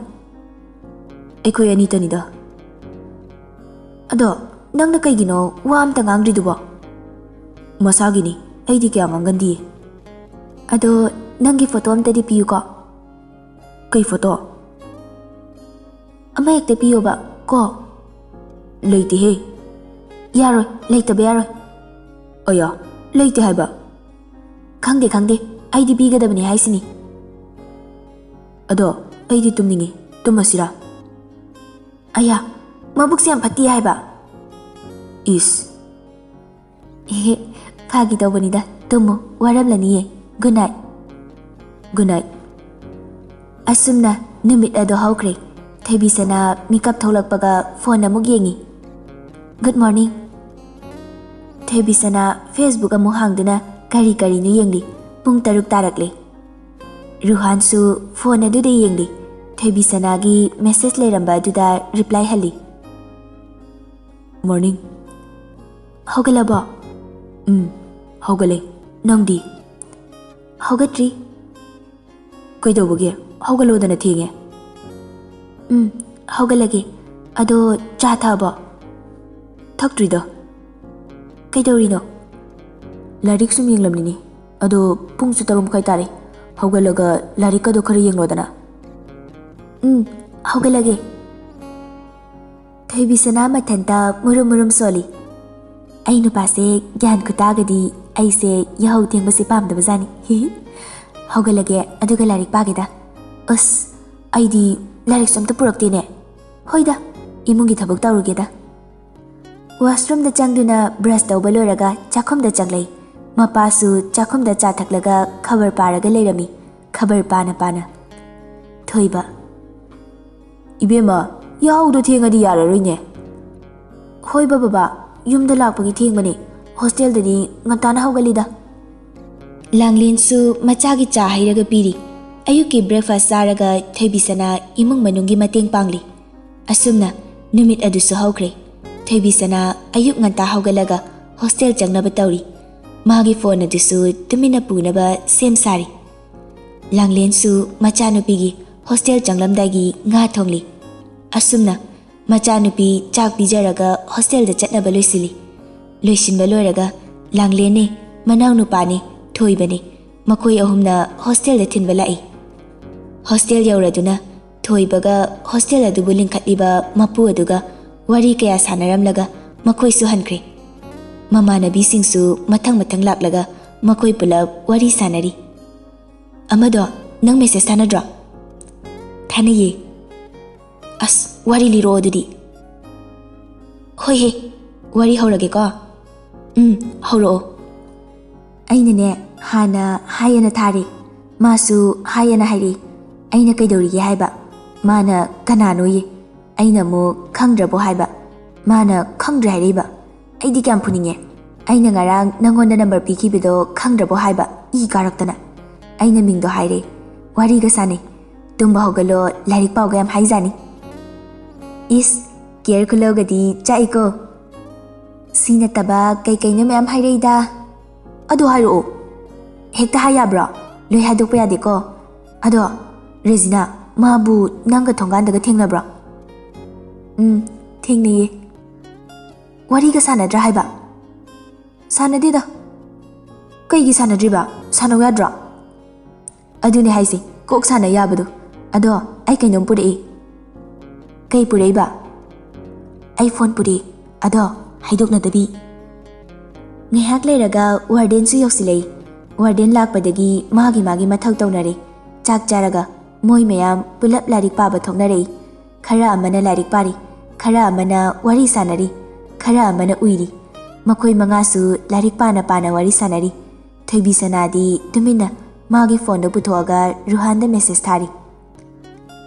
"ꯑꯩꯈꯣꯏ ꯑꯅꯤꯇꯅꯤꯗ꯫" "ꯑꯗꯣ ꯅꯪꯅ ꯀꯩꯒꯤꯅꯣ ꯋꯥ ꯑꯝꯇ ꯉꯥꯡꯗ꯭ꯔꯤꯗꯨꯕꯣ?" "ꯃꯁꯥꯒꯤꯅꯤ, ꯑꯩꯗꯤ ꯀꯌꯥ ꯉꯥꯡꯒꯟꯗꯤꯌꯦ꯫" "ꯑꯗꯣ ꯅꯪꯒꯤ ꯐꯣꯇꯣ ꯑꯝꯇꯗꯤ ꯄꯤꯌꯨꯀꯣ꯫" "ꯀꯩ ꯐꯣꯇꯣ?" "ꯑꯃ ꯍꯦꯛꯇ ꯄꯤꯌꯣꯕ ꯀꯣ꯫" "ꯂꯩꯇꯦꯍꯦ꯫" "ꯌꯥꯔꯣꯏ, ꯂꯩꯇꯕ ꯌꯥꯔꯣꯏ꯫" "ꯑꯌꯥ, ꯂꯩꯇꯦ ꯍꯥꯏꯕ꯫" "ꯈꯪꯗꯦ, ꯈꯪꯗꯦ, ꯑꯩꯗꯤ ꯄꯤꯒꯗꯕꯅꯤ ꯍꯥꯏꯁꯤꯅꯤ꯫" "ꯑꯗꯣ ꯑꯩꯗꯤ ꯇꯨꯝꯅꯤꯡꯉꯤ, ꯇꯨꯝꯃꯁꯤꯔꯥ?" "ꯑꯌꯥ, ꯃꯕꯨꯛꯁꯦ ꯌꯥꯝ ꯐꯠꯇꯦ ꯍꯥꯏꯕ꯫" "ꯏꯁ꯫" "ꯑꯦꯍꯦ, ꯐꯥꯒꯤ ꯇꯧꯕꯅꯤꯗ, ꯇꯨꯝꯃꯨ, ꯋꯥꯔꯝꯂꯅꯤꯌꯦ꯫ Good night." "Good night." ꯑꯁꯨꯝꯅ ꯅꯨꯃꯤꯠ ꯑꯗꯨ ꯍꯧꯈ꯭ꯔꯦ꯫ ꯊꯣꯏꯕꯤꯁꯅꯥ ꯃꯤꯀꯞ ꯊꯣꯛꯂꯛꯄꯒ ꯐꯣꯟ ꯑꯃꯨꯛ ꯌꯦꯡꯉꯤ꯫ "Good morning." ꯊꯣꯏꯕꯤꯁꯅꯥ ꯐꯦꯁꯕꯨꯛ ꯑꯃꯨꯛ ꯍꯥꯡꯗꯨꯅ ꯀꯔꯤ ꯀꯔꯤꯅꯣ ꯌꯦꯡꯂꯤ꯫ ꯄꯨꯡ ꯇꯔꯨꯛ ꯇꯥꯔꯛꯂꯦ꯫ ꯔꯨꯍꯥꯟꯁꯨ ꯐꯣꯟ ꯑꯗꯨꯗ ꯌꯦꯡꯂꯤ꯫ ꯊꯣꯏꯕꯤꯁꯅꯥꯒꯤ ꯃꯦꯁꯦꯖ ꯂꯩꯔꯝꯕ ꯑꯗꯨꯗ ꯔꯤꯄ꯭ꯂꯥꯏ ꯍꯜꯂꯤ꯫ "ꯃꯣꯔꯅꯤꯡ꯫" "ꯍꯧꯒꯠꯂꯕꯣ?" "ꯎꯝ, ꯍꯧꯒꯠꯂꯦ꯫ ꯅꯪꯗꯤ?" "ꯍꯧꯒꯠꯇ꯭ꯔꯤ꯫" "ꯀꯩꯗꯧꯕꯒꯤ? ꯍꯧꯒꯠꯂꯣꯗꯅ, ꯊꯦꯡꯉꯦ꯫" "ꯎꯝ, ꯍꯧꯒꯠꯂꯒꯦ꯫ ꯑꯗꯣ ꯆꯥ ꯊꯛꯑꯕꯣ?" "ꯊꯛꯇ꯭ꯔꯤꯗ꯫" "ꯀꯩꯗꯧꯔꯤꯅꯣ?" "ꯂꯥꯏꯔꯤꯛ ꯁꯨꯝ ꯌꯦꯡꯂꯝꯃꯤꯅꯤ꯫ ꯑꯗꯣ ꯄꯨꯡꯁꯨ ꯇꯔꯨꯛ ꯃꯈꯥꯏ ꯇꯥꯔꯦ꯫ ꯍꯧꯒꯠꯂꯒ ꯂꯥꯏꯔꯤꯛꯀꯗꯣ ꯈꯔ ꯌꯦꯡꯂꯣꯗꯅ꯫" "ꯎꯝ, ꯍꯧꯒꯠꯂꯒꯦ꯫" ꯊꯣꯏꯕꯤꯁꯅꯥ ꯃꯊꯟꯇ ꯃꯨꯔꯨꯝ ꯃꯨꯔꯨꯝ ꯁꯣꯜꯂꯤ꯫ ꯑꯩ ꯅꯨꯄꯥꯁꯦ ꯒ꯭ꯌꯥꯟ ꯈꯨꯇꯥꯒꯗꯤ ꯑꯩꯁꯦ ꯌꯥꯍꯧ ꯊꯦꯡꯕꯁꯦ ꯄꯥꯝꯗꯕꯖꯥꯠꯅꯤ꯫ ꯍꯧꯒꯠꯂꯒꯦ, ꯑꯗꯨꯒ ꯂꯥꯏꯔꯤꯛ ꯄꯥꯒꯦꯗ꯫ ꯑꯁ, ꯑꯩꯗꯤ ꯂꯥꯏꯔꯤꯛꯁꯨ ꯑꯝꯇ ꯄꯨꯔꯛꯇꯦꯅꯦ꯫ ꯍꯣꯏꯗ, ꯏꯃꯨꯡꯒꯤ ꯊꯕꯛ ꯇꯧꯔꯨꯒꯦꯗ꯫ ꯋꯥꯁꯔꯨꯝꯗ ꯆꯪꯗꯨꯅ ꯕ꯭ꯔꯁ ꯇꯧꯕ ꯂꯣꯏꯔꯒ ꯆꯥꯛꯈꯨꯝꯗ ꯆꯪꯂꯛꯏ꯫ ꯃꯄꯥꯁꯨ ꯆꯥꯛꯈꯨꯝꯗ ꯆꯥ ꯊꯛꯂꯒ ꯈꯕꯔ ꯄꯥꯔꯒ ꯂꯩꯔꯝꯃꯤ꯫ ꯈꯕꯔ ꯄꯥꯅ ꯄꯥꯅ꯫ ꯊꯣꯏꯕ꯫ "ꯏꯕꯦꯝꯃ, ꯌꯥꯍꯧꯗꯣ ꯊꯦꯡꯉꯗꯤ ꯌꯥꯔꯔꯣꯏꯅꯦ꯫" "ꯍꯣꯏꯕ ꯕꯕꯥ, ꯌꯨꯝꯗ ꯂꯥꯛꯄꯒꯤ ꯊꯦꯡꯕꯅꯦ꯫ ꯍꯣꯁꯇꯦꯜꯗꯗꯤ ꯉꯟꯇꯥꯅ ꯍꯧꯒꯠꯂꯤꯗ꯫" ꯂꯥꯡꯂꯦꯟꯁꯨ ꯃꯆꯥꯒꯤ ꯆꯥ ꯍꯩꯔꯒ ꯄꯤꯔꯤ꯫ ꯑꯌꯨꯛꯀꯤ ꯕ꯭ꯔꯦꯛꯐꯥꯁ ꯆꯥꯔꯒ ꯊꯣꯏꯕꯤꯁꯅꯥ ꯏꯃꯨꯡ ꯃꯅꯨꯡꯒꯤ ꯃꯇꯦꯡ ꯄꯥꯡꯂꯤ꯫ ꯑꯁꯨꯝꯅ ꯅꯨꯃꯤꯠ ꯑꯗꯨꯁꯨ ꯍꯧꯈ꯭ꯔꯦ꯫ ꯊꯣꯏꯕꯤꯁꯅꯥ ꯑꯌꯨꯛ ꯉꯟꯇꯥ ꯍꯧꯒꯠꯂꯒ ꯍꯣꯁꯇꯦꯜ ꯆꯪꯅꯕ ꯇꯧꯔꯤ꯫ ꯃꯥꯒꯤ ꯐꯣꯟ ꯑꯗꯨꯁꯨ ꯇꯨꯃꯤꯟꯅ ꯄꯨꯅꯕ ꯁꯦꯝ ꯁꯥꯔꯤ꯫ ꯂꯥꯡꯂꯦꯟꯁꯨ ꯃꯆꯥꯅꯨꯄꯤꯒꯤ ꯍꯣꯁꯇꯦꯜ ꯆꯪꯂꯝꯗꯥꯏꯒꯤ ꯉꯥ ꯊꯣꯡꯂꯤ꯫ ꯑꯁꯨꯝꯅ ꯃꯆꯥꯅꯨꯄꯤ ꯆꯥꯛ ꯄꯤꯖꯔꯒ ꯍꯣꯁꯇꯦꯜꯗ ꯆꯠꯅꯕ ꯂꯣꯏꯁꯤꯜꯂꯤ꯫ ꯂꯣꯏꯁꯤꯟꯕ ꯂꯣꯏꯔꯒ ꯂꯥꯡꯂꯦꯟꯅꯦ, ꯃꯅꯥꯎꯅꯨꯄꯥꯅꯦ, ꯊꯣꯏꯕꯅꯦ, ꯃꯈꯣꯏ ꯑꯍꯨꯝꯅ ꯍꯣꯁꯇꯦꯜꯗ ꯊꯤꯟꯕ ꯂꯥꯛꯏ꯫ ꯍꯣꯁꯇꯦꯜ ꯌꯧꯔꯗꯨꯅ ꯊꯣꯏꯕꯒ ꯍꯣꯁꯇꯦꯜ ꯑꯗꯨꯕꯨ ꯂꯤꯡꯈꯠꯂꯤꯕ ꯃꯄꯨ ꯑꯗꯨꯒ ꯋꯥꯔꯤ ꯀꯌꯥ ꯁꯥꯟꯅꯔꯝꯂꯒ ꯃꯈꯣꯏꯁꯨ ꯍꯟꯈ꯭ꯔꯦ꯫ ꯃꯃꯥꯟꯅꯕꯤꯁꯤꯡꯁꯨ ꯃꯊꯪ ꯃꯊꯪ ꯂꯥꯛꯂꯒ ꯃꯈꯣꯏ ꯄꯨꯂꯞ ꯋꯥꯔꯤ ꯁꯥꯟꯅꯔꯤ꯫ "ꯑꯃꯗꯣ, ꯅꯪ ꯃꯦꯁꯦꯖ ꯊꯥꯅꯗ꯭ꯔꯣ?" "ꯊꯥꯅꯩꯌꯦ꯫" "ꯑꯁ, ꯋꯥꯔꯤ ꯂꯤꯔꯛꯑꯣ ꯑꯗꯨꯗꯤ꯫" "ꯍꯣꯏꯍꯦ, ꯋꯥꯔꯤ ꯍꯧꯔꯒꯦꯀꯣ꯫" "ꯎꯝ, ꯍꯧꯔꯛꯑꯣ꯫" ꯑꯩꯅꯅꯦ, ꯍꯥꯟꯅ ꯍꯥꯏ ꯑꯅ ꯊꯥꯔꯦ꯫ ꯃꯥꯁꯨ ꯍꯥꯏ ꯑꯅ ꯍꯥꯏꯔꯛꯏ꯫ ꯑꯩꯅ ꯀꯩꯗꯧꯔꯤꯒꯦ ꯍꯥꯏꯕ꯫ ꯃꯥꯅ ꯀꯅꯥꯅꯣꯌꯦ꯫ ꯑꯩꯅ ꯑꯃꯨꯛ ꯈꯪꯗ꯭ꯔꯕꯣ ꯍꯥꯏꯕ꯫ ꯃꯥꯅ ꯈꯪꯗ꯭ꯔꯦ ꯍꯥꯏꯔꯛꯏꯕ꯫ ꯑꯩꯗꯤ ꯀꯌꯥꯝ ꯐꯨꯅꯤꯡꯉꯦ꯫ ꯑꯩꯅ ꯉꯔꯥꯡ ꯅꯪꯉꯣꯟꯗ ꯅꯝꯕꯔ ꯄꯤꯈꯤꯕꯗꯣ ꯈꯪꯗ꯭ꯔꯕꯣ ꯍꯥꯏꯕ, ꯏ ꯀꯥꯔꯛꯇꯅ꯫ ꯑꯩꯅ ꯃꯤꯡꯗꯣ ꯍꯥꯏꯔꯦ꯫ ꯋꯥꯔꯤꯒ ꯁꯥꯟꯅꯩ꯫ "ꯇꯨꯝꯕ ꯍꯧꯒꯠꯂꯣ, ꯂꯥꯏꯔꯤꯛ ꯄꯥꯎꯒ ꯌꯥꯝ ꯍꯥꯏꯖꯥꯅꯤ꯫" ꯏꯁ, ꯀꯦꯌꯔ ꯈꯨꯂꯧꯒꯗꯤ ꯆꯥꯛꯏꯀꯣ꯫ ꯁꯤ ꯅꯠꯇꯕ ꯀꯩꯀꯩꯅꯣ ꯃꯌꯥꯝ ꯍꯥꯏꯔꯛꯏꯗ꯫ ꯑꯗꯨ ꯍꯥꯏꯔꯛꯑꯣ꯫ ꯍꯦꯛꯇ ꯍꯥꯏ ꯌꯥꯕ꯭ꯔꯣ? ꯂꯣꯏ ꯍꯥꯏꯗꯣꯛꯄ ꯌꯥꯗꯦꯀꯣ꯫ ꯑꯗꯣ, ꯔꯦꯖꯤꯅꯥ, ꯃꯥꯕꯨ ꯅꯪꯒ ꯊꯣꯡꯒꯥꯟꯗꯒ ꯊꯦꯡꯅꯕ꯭ꯔꯣ? ꯎꯝ, ꯊꯦꯡꯅꯩꯌꯦ꯫ ꯋꯥꯔꯤꯒ ꯁꯥꯟꯅꯗ꯭ꯔꯥ ꯍꯥꯏꯕ? ꯁꯥꯟꯅꯗꯦꯗ꯫ ꯀꯩꯒꯤ ꯁꯥꯟꯅꯗ꯭ꯔꯤꯕ? ꯁꯥꯟꯅꯧ ꯌꯥꯗ꯭ꯔꯣ? ꯑꯗꯨꯅꯦ ꯍꯥꯏꯁꯦ, ꯀꯣꯛ ꯁꯥꯟꯅ ꯌꯥꯕꯗꯣ꯫ ꯑꯗꯣ, ꯑꯩ ꯀꯩꯅꯣꯝ ꯄꯨꯔꯛꯏ꯫ ꯀꯩ ꯄꯨꯔꯛꯏꯕ? ꯑꯩ ꯐꯣꯟ ꯄꯨꯔꯛꯏ, ꯑꯗꯣ ꯍꯥꯏꯗꯣꯛꯅꯗꯕꯤ꯫ ꯉꯥꯏꯍꯥꯛ ꯂꯩꯔꯒ ꯋꯥꯔꯗꯦꯟꯁꯨ ꯌꯧꯁꯤꯜꯂꯛꯏ꯫ ꯋꯥꯔꯗꯦꯟ ꯂꯥꯛꯄꯗꯒꯤ ꯃꯥꯒꯤ ꯃꯥꯒꯤ ꯃꯊꯧ ꯇꯧꯅꯔꯦ꯫ ꯆꯥꯛ ꯆꯥꯔꯒ ꯃꯣꯏ ꯃꯌꯥꯝ ꯄꯨꯂꯞ ꯂꯥꯏꯔꯤꯛ ꯄꯥꯕ ꯊꯣꯛꯅꯔꯛꯏ꯫ ꯈꯔ ꯑꯃꯅ ꯂꯥꯏꯔꯤꯛ ꯄꯥꯔꯤ, ꯈꯔ ꯑꯃꯅ ꯋꯥꯔꯤ ꯁꯥꯟꯅꯔꯤ, ꯈꯔ ꯑꯃꯅ ꯎꯏꯔꯤ꯫ ꯃꯈꯣꯏ ꯃꯉꯥꯁꯨ ꯂꯥꯏꯔꯤꯛ ꯄꯥꯅ ꯄꯥꯅ ꯋꯥꯔꯤ ꯁꯥꯟꯅꯔꯤ꯫ ꯊꯣꯏꯕꯤ ꯁꯅꯥꯗꯤ ꯇꯨꯃꯤꯟꯅ ꯃꯥꯒꯤ ꯐꯣꯟꯗꯣ ꯄꯨꯊꯣꯛꯑꯒ ꯔꯨꯍꯥꯟꯗ ꯃꯦꯁꯦꯖ ꯊꯥꯔꯤ꯫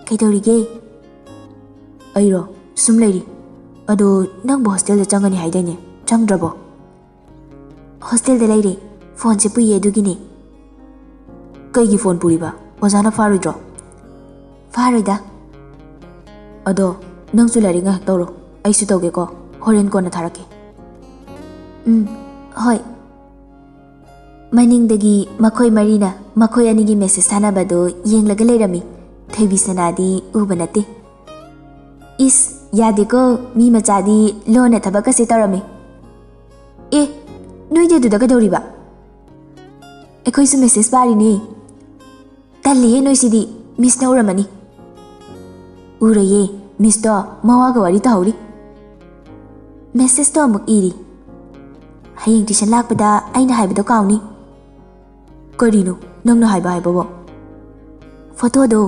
"ꯀꯩꯗꯧꯔꯤꯒꯦ?" "ꯑꯩꯔꯣ? ꯁꯨꯝ ꯂꯩꯔꯤ꯫ ꯑꯗꯣ ꯅꯪꯕꯨ ꯍꯣꯁꯇꯦꯜꯗ ꯆꯪꯒꯅꯤ ꯍꯥꯏꯗꯥꯏꯅꯦ? ꯆꯪꯗ꯭ꯔꯕꯣ?" "ꯍꯣꯁꯇꯦꯜꯗ ꯂꯩꯔꯦ꯫ ꯐꯣꯟꯁꯦ ꯄꯨꯏꯌꯦ, ꯑꯗꯨꯒꯤꯅꯦ꯫" "ꯀꯩꯒꯤ ꯐꯣꯟ ꯄꯨꯔꯤꯕ? ꯑꯣꯖꯥꯅ ꯐꯥꯔꯣꯏꯗ꯭ꯔꯣ?" "ꯐꯥꯔꯣꯏꯗ꯫" "ꯑꯗꯣ ꯅꯪꯁꯨ ꯂꯥꯏꯔꯤꯛ ꯉꯥꯏꯍꯥꯛ ꯇꯧꯔꯣ, ꯑꯩꯁꯨ ꯇꯧꯒꯦꯀꯣ꯫ ꯍꯣꯔꯦꯟ ꯀꯣꯟꯅ ꯊꯥꯔꯛꯀꯦ꯫" "ꯎꯝ, ꯍꯣꯏ꯫" ꯃꯅꯤꯡꯗꯒꯤ ꯃꯈꯣꯏ ꯃꯔꯤꯅ ꯃꯈꯣꯏ ꯑꯅꯤꯒꯤ ꯃꯦꯁꯦꯖ ꯊꯥꯅꯕꯗꯨ ꯌꯦꯡꯂꯒ ꯂꯩꯔꯝꯃꯤ꯫ ꯊꯣꯏꯕꯤ ꯁꯅꯥꯗꯤ ꯎꯕ ꯅꯠꯇꯦ꯫ "ꯏꯁ, ꯌꯥꯗꯦꯀꯣ, ꯃꯤ ꯃꯆꯥꯗꯤ ꯂꯣꯟꯅ ꯊꯕꯛꯀꯁꯦ ꯇꯧꯔꯝꯃꯤ꯫" "ꯑꯦ, ꯅꯣꯏꯗꯤ ꯑꯗꯨꯗ ꯀꯩꯗꯧꯔꯤꯕ?" "ꯑꯩꯈꯣꯏꯁꯨ ꯃꯦꯁꯦꯖ ꯄꯥꯔꯤꯅꯦ꯫" "ꯇꯜꯂꯤꯍꯦ ꯅꯣꯏꯁꯤꯗꯤ, ꯃꯤꯁꯅ ꯎꯔꯝꯃꯅꯤ꯫" "ꯎꯔꯣꯏꯌꯦ, ꯃꯤꯁꯇꯣ ꯃꯋꯥꯒ ꯋꯥꯔꯤ ꯇꯧꯍꯧꯔꯤ꯫" ꯃꯦꯁꯦꯖꯇꯣ ꯑꯃꯨꯛ ꯏꯔꯤ꯫ "ꯍꯌꯦꯡ ꯇ꯭ꯌꯨꯁꯟ ꯂꯥꯛꯄꯗ ꯑꯩꯅ ꯍꯥꯏꯕꯗꯣ ꯀꯥꯎꯅꯤ꯫" "ꯀꯔꯤꯅꯣ ꯅꯪꯅ ꯍꯥꯏꯕ ꯍꯥꯏꯕꯕꯣ?" "ꯐꯣꯇꯣꯗꯣ꯫"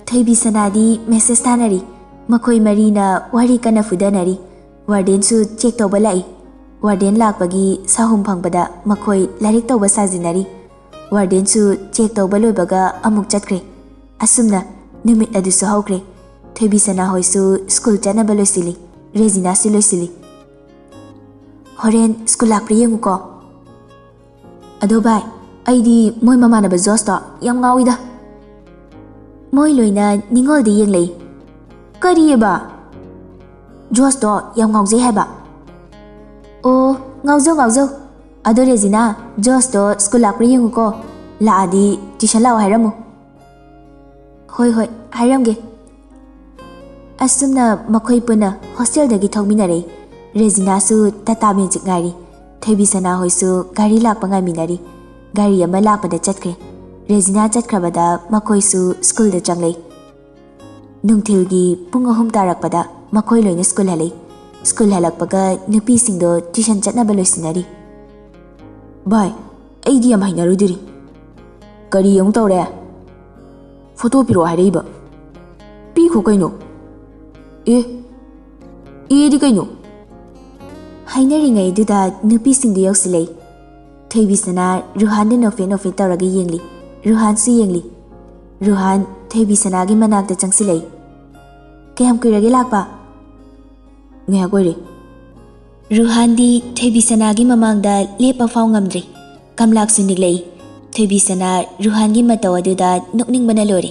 ꯊꯣꯏꯕꯤ ꯁꯅꯥꯗꯤ ꯃꯦꯁꯦꯖ ꯊꯥꯅꯔꯤ꯫ ꯃꯈꯣꯏ ꯃꯔꯤꯅ ꯋꯥꯔꯤ ꯀꯟꯅ ꯐꯨꯗꯅꯔꯤ꯫ ꯋꯥꯔꯗꯦꯟꯁꯨ ꯆꯦꯛ ꯇꯧꯕ ꯂꯥꯛꯏ꯫ ꯋꯥꯔꯗꯦꯟ ꯂꯥꯛꯄꯒꯤ ꯁꯥꯍꯨꯝ ꯐꯪꯕꯗ ꯃꯈꯣꯏ ꯂꯥꯏꯔꯤꯛ ꯇꯧꯕ ꯁꯥꯖꯤꯟꯅꯔꯤ꯫ ꯋꯥꯔꯗꯦꯟꯁꯨ ꯆꯦꯛ ꯇꯧꯕ ꯂꯣꯏꯕꯒ ꯑꯃꯨꯛ ꯆꯠꯈ꯭ꯔꯦ꯫ ꯑꯁꯨꯝꯅ ꯅꯨꯃꯤꯠ ꯑꯗꯨꯁꯨ ꯍꯧꯈ꯭ꯔꯦ꯫ ꯊꯣꯏꯕꯤ ꯁꯅꯥ ꯍꯣꯏꯁꯨ ꯁ꯭ꯀꯨꯜ ꯆꯠꯅꯕ ꯂꯣꯏꯁꯤꯜꯂꯤ꯫ ꯔꯦꯖꯤꯅꯥꯁꯨ ꯂꯣꯏꯁꯤꯜꯂꯤ꯫ "ꯍꯣꯔꯦꯟ ꯁ꯭ꯀꯨꯜ ꯂꯥꯛꯄ꯭ꯔꯥ ꯌꯦꯡꯉꯨꯀꯣ꯫" "ꯑꯗꯣ ꯚꯥꯏ, ꯑꯩꯗꯤ ꯃꯣꯏ ꯃꯃꯥꯟꯅꯕ ꯖꯣꯁꯇꯣ ꯌꯥꯝ ꯉꯥꯎꯏꯗ꯫" ꯃꯣꯏ ꯂꯣꯏꯅ ꯅꯤꯡꯉꯣꯜꯗ ꯌꯦꯡꯂꯛꯏ꯫ "ꯀꯔꯤꯑꯕ? ꯖꯣꯁꯇꯣ ꯌꯥꯝ ꯉꯥꯎꯖꯩ ꯍꯥꯏꯕ?" "ꯑꯣ, ꯉꯥꯎꯖꯧ, ꯉꯥꯎꯖꯧ꯫ ꯑꯗꯣ ꯔꯦꯖꯤꯅꯥ, ꯖꯣꯁꯇꯣ ꯁ꯭ꯀꯨꯜ ꯂꯥꯛꯄ꯭ꯔꯥ ꯌꯦꯡꯉꯨꯀꯣ꯫ ꯂꯥꯛꯑꯗꯤ ꯇ꯭ꯌꯨꯁꯟ ꯂꯥꯛꯑꯣ ꯍꯥꯏꯔꯝꯃꯨ꯫" "ꯍꯣꯏ, ꯍꯣꯏ, ꯍꯥꯏꯔꯝꯒꯦ꯫" ꯑꯁꯨꯝꯅ ꯃꯈꯣꯏ ꯄꯨꯟꯅ ꯍꯣꯁꯇꯦꯜꯗꯒꯤ ꯊꯣꯛꯃꯤꯟꯅꯔꯛꯏ꯫ ꯔꯦꯖꯤꯅꯥꯁꯨ ꯇꯥꯇꯥ ꯃꯦꯖꯤꯛ ꯉꯥꯏꯔꯤ꯫ ꯊꯣꯏꯕꯤ ꯁꯅꯥ ꯍꯣꯏꯁꯨ ꯒꯥꯔꯤ ꯂꯥꯛꯄ ꯉꯥꯏꯃꯤꯟꯅꯔꯤ꯫ ꯒꯥꯔꯤ ꯑꯃ ꯂꯥꯛꯄꯗ ꯆꯠꯈ꯭ꯔꯦ꯫ ꯔꯦꯖꯤꯅꯥ ꯆꯠꯈ꯭ꯔꯕꯗ ꯃꯈꯣꯏꯁꯨ ꯁ꯭ꯀꯨꯜꯗ ꯆꯪꯂꯛꯏ꯫ ꯅꯨꯡꯊꯤꯜꯒꯤ ꯄꯨꯡ ꯑꯍꯨꯝ ꯇꯥꯔꯛꯄꯗ ꯃꯈꯣꯏ ꯂꯣꯏꯅ ꯁ꯭ꯀꯨꯜ ꯍꯜꯂꯛꯏ꯫ ꯁ꯭ꯀꯨꯜ ꯍꯜꯂꯛꯄꯒ ꯅꯨꯄꯤꯁꯤꯡꯗꯣ ꯇ꯭ꯌꯨꯁꯟ ꯆꯠꯅꯕ ꯂꯣꯏꯁꯤꯟꯅꯔꯤ꯫ "ꯚꯥꯏ, ꯑꯩꯗꯤ ꯌꯥꯝ ꯍꯩꯅꯔꯣꯏꯗꯣꯔꯤ꯫ ꯀꯔꯤ ꯑꯃꯨꯛ ꯇꯧꯔꯦ? ꯐꯣꯇꯣ ꯄꯤꯔꯛꯑꯣ ꯍꯥꯏꯔꯛꯏꯕ꯫ ꯄꯤꯈꯣ ꯀꯩꯅꯣ꯫ ꯑꯦ, ꯑꯦꯗꯤ ꯀꯩꯅꯣ?" ꯍꯥꯏꯅꯔꯤꯉꯩꯗꯨꯗ ꯅꯨꯄꯤꯁꯤꯡꯗꯨ ꯌꯧꯁꯤꯜꯂꯛꯏ꯫ ꯊꯣꯏꯕꯤꯁꯅꯥ ꯔꯨꯍꯥꯟꯗ ꯅꯣꯛꯐꯦꯠ ꯅꯣꯛꯐꯦꯠ ꯇꯧꯔꯒ ꯌꯦꯡꯂꯤ꯫ ꯔꯨꯍꯥꯟꯁꯨ ꯌꯦꯡꯂꯤ꯫ ꯔꯨꯍꯥꯟ ꯊꯣꯏꯕꯤꯁꯅꯥꯒꯤ ꯃꯅꯥꯛꯇ ꯆꯪꯁꯤꯜꯂꯛꯏ꯫ "ꯀꯌꯥꯝ ꯀꯨꯏꯔꯒꯦ ꯂꯥꯛꯄ?" "ꯉꯥꯏꯍꯥꯛ ꯑꯣꯏꯔꯦ꯫" ꯔꯨꯍꯥꯟꯗꯤ ꯊꯣꯏꯕꯤꯁꯅꯥꯒꯤ ꯃꯃꯥꯡꯗ ꯂꯦꯞꯄ ꯐꯥꯎ ꯉꯝꯗ꯭ꯔꯦ꯫ ꯀꯝꯂꯥꯛꯁꯨ ꯅꯤꯛꯂꯛꯏ꯫ ꯊꯣꯏꯕꯤꯁꯅꯥ ꯔꯨꯍꯥꯟꯒꯤ ꯃꯇꯧ ꯑꯗꯨꯗ ꯅꯣꯛꯅꯤꯡꯕꯅ ꯂꯣꯏꯔꯦ꯫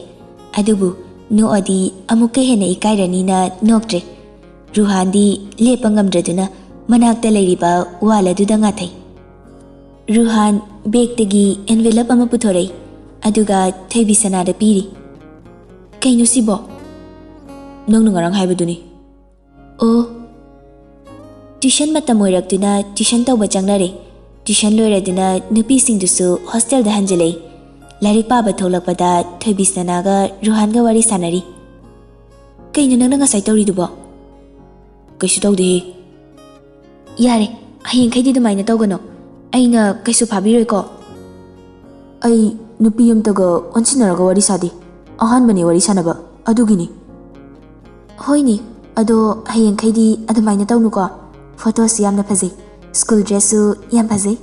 ꯑꯗꯨꯕꯨ ꯅꯣꯛꯑꯗꯤ ꯑꯃꯨꯛꯀ ꯍꯦꯟꯅ ꯏꯀꯥꯏꯔꯅꯤꯅ ꯅꯣꯛꯇ꯭ꯔꯦ꯫ ꯔꯨꯍꯥꯟꯗꯤ ꯂꯦꯞꯄ ꯉꯝꯗ꯭ꯔꯗꯨꯅ ꯃꯅꯥꯛꯇ ꯂꯩꯔꯤꯕ ꯋꯥꯜ ꯑꯗꯨꯗ ꯉꯥꯊꯩ꯫ ꯔꯨꯍꯥꯟ ꯕꯦꯒꯇꯒꯤ ꯑꯦꯟꯚꯦꯂꯞ ꯑꯃ ꯄꯨꯊꯣꯔꯛꯏ, ꯑꯗꯨꯒ ꯊꯣꯏꯕꯤꯁꯅꯥꯗ ꯄꯤꯔꯤ꯫ "ꯀꯩꯅꯣ ꯁꯤꯕꯣ?" "ꯅꯪꯅ ꯉꯔꯥꯡ ꯍꯥꯏꯕꯗꯨꯅꯤ꯫" "ꯑꯣ꯫" ꯇ꯭ꯌꯨꯁꯟ ꯃꯇꯝ ꯑꯣꯏꯔꯛꯇꯨꯅ ꯇ꯭ꯌꯨꯁꯟ ꯇꯧꯕ ꯆꯪꯅꯔꯦ꯫ ꯇ꯭ꯌꯨꯁꯟ ꯂꯣꯏꯔꯗꯨꯅ ꯅꯨꯄꯤꯁꯤꯡꯗꯨꯁꯨ ꯍꯣꯁꯇꯦꯜꯗ ꯍꯟꯖꯤꯜꯂꯛꯏ꯫ ꯂꯥꯏꯔꯤꯛ ꯄꯥꯕ ꯊꯣꯛꯂꯛꯄꯗ ꯊꯣꯏꯕꯤꯁꯅꯥꯒ ꯔꯨꯍꯥꯟꯒ ꯋꯥꯔꯤ ꯁꯥꯟꯅꯔꯤ꯫ "ꯀꯩꯅꯣ ꯅꯪꯅ ꯉꯁꯥꯏ ꯇꯧꯔꯤꯗꯨꯕꯣ?" "ꯀꯩꯁꯨ ꯇꯧꯗꯦꯍꯦ꯫" "ꯌꯥꯔꯦ, ꯍꯌꯦꯡꯈꯩꯗꯤ ꯑꯗꯨꯃꯥꯏꯅ ꯇꯧꯒꯅꯣ꯫ ꯑꯩꯅ ꯀꯩꯁꯨ ꯐꯥꯕꯤꯔꯣꯏꯀꯣ꯫" "ꯑꯩ ꯅꯨꯄꯤ ꯑꯝꯇꯒ ꯑꯣꯟꯁꯤꯟꯅꯔꯒ ꯋꯥꯔꯤ ꯁꯥꯗꯦ꯫ ꯑꯍꯥꯟꯕꯅꯦ ꯋꯥꯔꯤ ꯁꯥꯟꯅꯕ, ꯑꯗꯨꯒꯤꯅꯤ꯫" "ꯍꯣꯏꯅꯦ, ꯑꯗꯣ ꯍꯌꯦꯡꯈꯩꯗꯤ ꯑꯗꯨꯃꯥꯏꯅ ꯇꯧꯅꯨꯀꯣ꯫ ꯐꯣꯇꯣꯁꯨ ꯌꯥꯝꯅ ꯐꯖꯩ, ꯁ꯭ꯀꯨꯜ ꯗ꯭ꯔꯦꯁꯁꯨ ꯌꯥꯝ ꯐꯖꯩ꯫"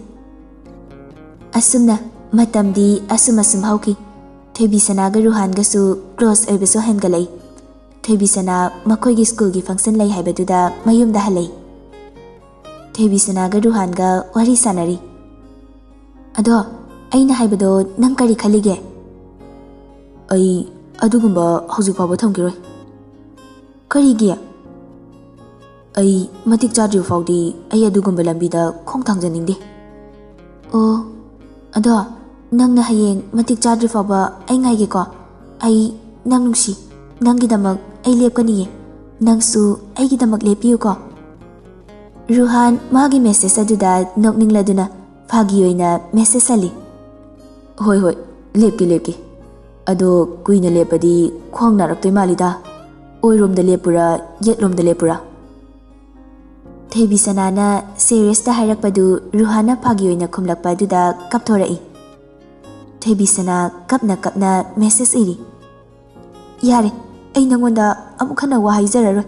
ꯑꯁꯨꯝꯅ ꯃꯇꯝꯗꯤ ꯑꯁꯨꯝ ꯑꯁꯨꯝ ꯍꯧꯈꯤ꯫ ꯊꯣꯏꯕꯤꯁꯅꯥꯒ ꯔꯨꯍꯥꯟꯒꯁꯨ ꯀ꯭ꯂꯣꯁ ꯑꯣꯏꯕꯁꯨ ꯍꯦꯟꯒꯠꯂꯛꯏ꯫ ꯊꯣꯏꯕꯤꯁꯅꯥ ꯃꯈꯣꯏꯒꯤ ꯁ꯭ꯀꯨꯜꯒꯤ ꯐꯪꯁꯟ ꯂꯩ ꯍꯥꯏꯕꯗꯨꯗ ꯃꯌꯨꯝꯗ ꯍꯜꯂꯛꯏ꯫ ꯊꯣꯏꯕꯤꯁꯅꯥꯒ ꯔꯨꯍꯥꯟꯒ ꯋꯥꯔꯤ ꯁꯥꯟꯅꯔꯤ꯫ "ꯑꯗꯣ ꯑꯩꯅ ꯍꯥꯏꯕꯗꯣ ꯅꯪ ꯀꯔꯤ ꯈꯜꯂꯤꯒꯦ?" "ꯑꯩ ꯑꯗꯨꯒꯨꯝꯕ ꯍꯧꯖꯤꯛ ꯐꯥꯎꯕ ꯊꯝꯈꯤꯔꯣꯏ꯫" "ꯀꯔꯤꯒꯤ?" "ꯑꯩ ꯃꯇꯤꯛ ꯆꯥꯗ꯭ꯔꯤꯕ ꯐꯥꯎꯗꯤ ꯑꯩ ꯑꯗꯨꯒꯨꯝꯕ ꯂꯝꯕꯤꯗ ꯈꯣꯡ ꯊꯥꯡꯖꯅꯤꯡꯗꯦ꯫" "ꯑꯣ, ꯑꯗꯣ ꯅꯪꯅ ꯍꯌꯦꯡ ꯃꯇꯤꯛ ꯆꯥꯗ꯭ꯔꯤ ꯐꯥꯎꯕ ꯑꯩ ꯉꯥꯏꯒꯦꯀꯣ꯫ ꯑꯩ ꯅꯪ ꯅꯨꯡꯁꯤ꯫ ꯅꯪꯒꯤꯗꯃꯛ ꯑꯩ ꯂꯦꯞꯀꯅꯤꯌꯦ꯫ ꯅꯪꯁꯨ ꯑꯩꯒꯤꯗꯃꯛ ꯂꯦꯞꯄꯤꯌꯨꯀꯣ꯫" ꯔꯨꯍꯥꯟ ꯃꯥꯒꯤ ꯃꯦꯁꯦꯖ ꯑꯗꯨꯗ ꯅꯣꯛꯅꯤꯡꯂꯗꯨꯅ ꯐꯥꯒꯤ ꯑꯣꯏꯅ ꯃꯦꯁꯦꯖ ꯍꯜꯂꯤ꯫ "ꯍꯣꯏ, ꯍꯣꯏ, ꯂꯦꯞꯀꯦ, ꯂꯦꯞꯀꯦ꯫ ꯑꯗꯣ ꯀꯨꯏꯅ ꯂꯦꯞꯄꯗꯤ ꯈ꯭ꯋꯥꯡ ꯅꯥꯔꯛꯇꯣꯏ ꯃꯥꯜꯂꯤꯗ꯫" ꯑꯣꯏꯔꯣꯝꯗ ꯂꯦꯞꯄꯨꯔꯥ, ꯌꯦꯠꯂꯣꯝꯗ ꯂꯦꯞꯄꯨꯔꯥ? ꯊꯣꯏꯕꯤꯁꯅꯥꯅ ꯁꯦꯔꯤꯌꯁꯇ ꯍꯥꯏꯔꯛꯄꯗꯨ ꯔꯨꯍꯥꯟꯅ ꯐꯥꯒꯤ ꯑꯣꯏꯅ ꯈꯨꯝꯂꯛꯄ ꯑꯗꯨꯗ ꯀꯞꯊꯣꯔꯛꯏ꯫ ꯊꯣꯏꯕꯤꯁꯅꯥ ꯀꯞꯅ ꯀꯞꯅ ꯃꯦꯁꯦꯖ ꯏꯔꯤ꯫ "ꯌꯥꯔꯦ, ꯑꯩ ꯅꯪꯉꯣꯟꯗ ꯑꯃꯨꯛ ꯍꯟꯅ ꯋꯥ ꯍꯥꯏꯖꯔꯔꯣꯏ꯫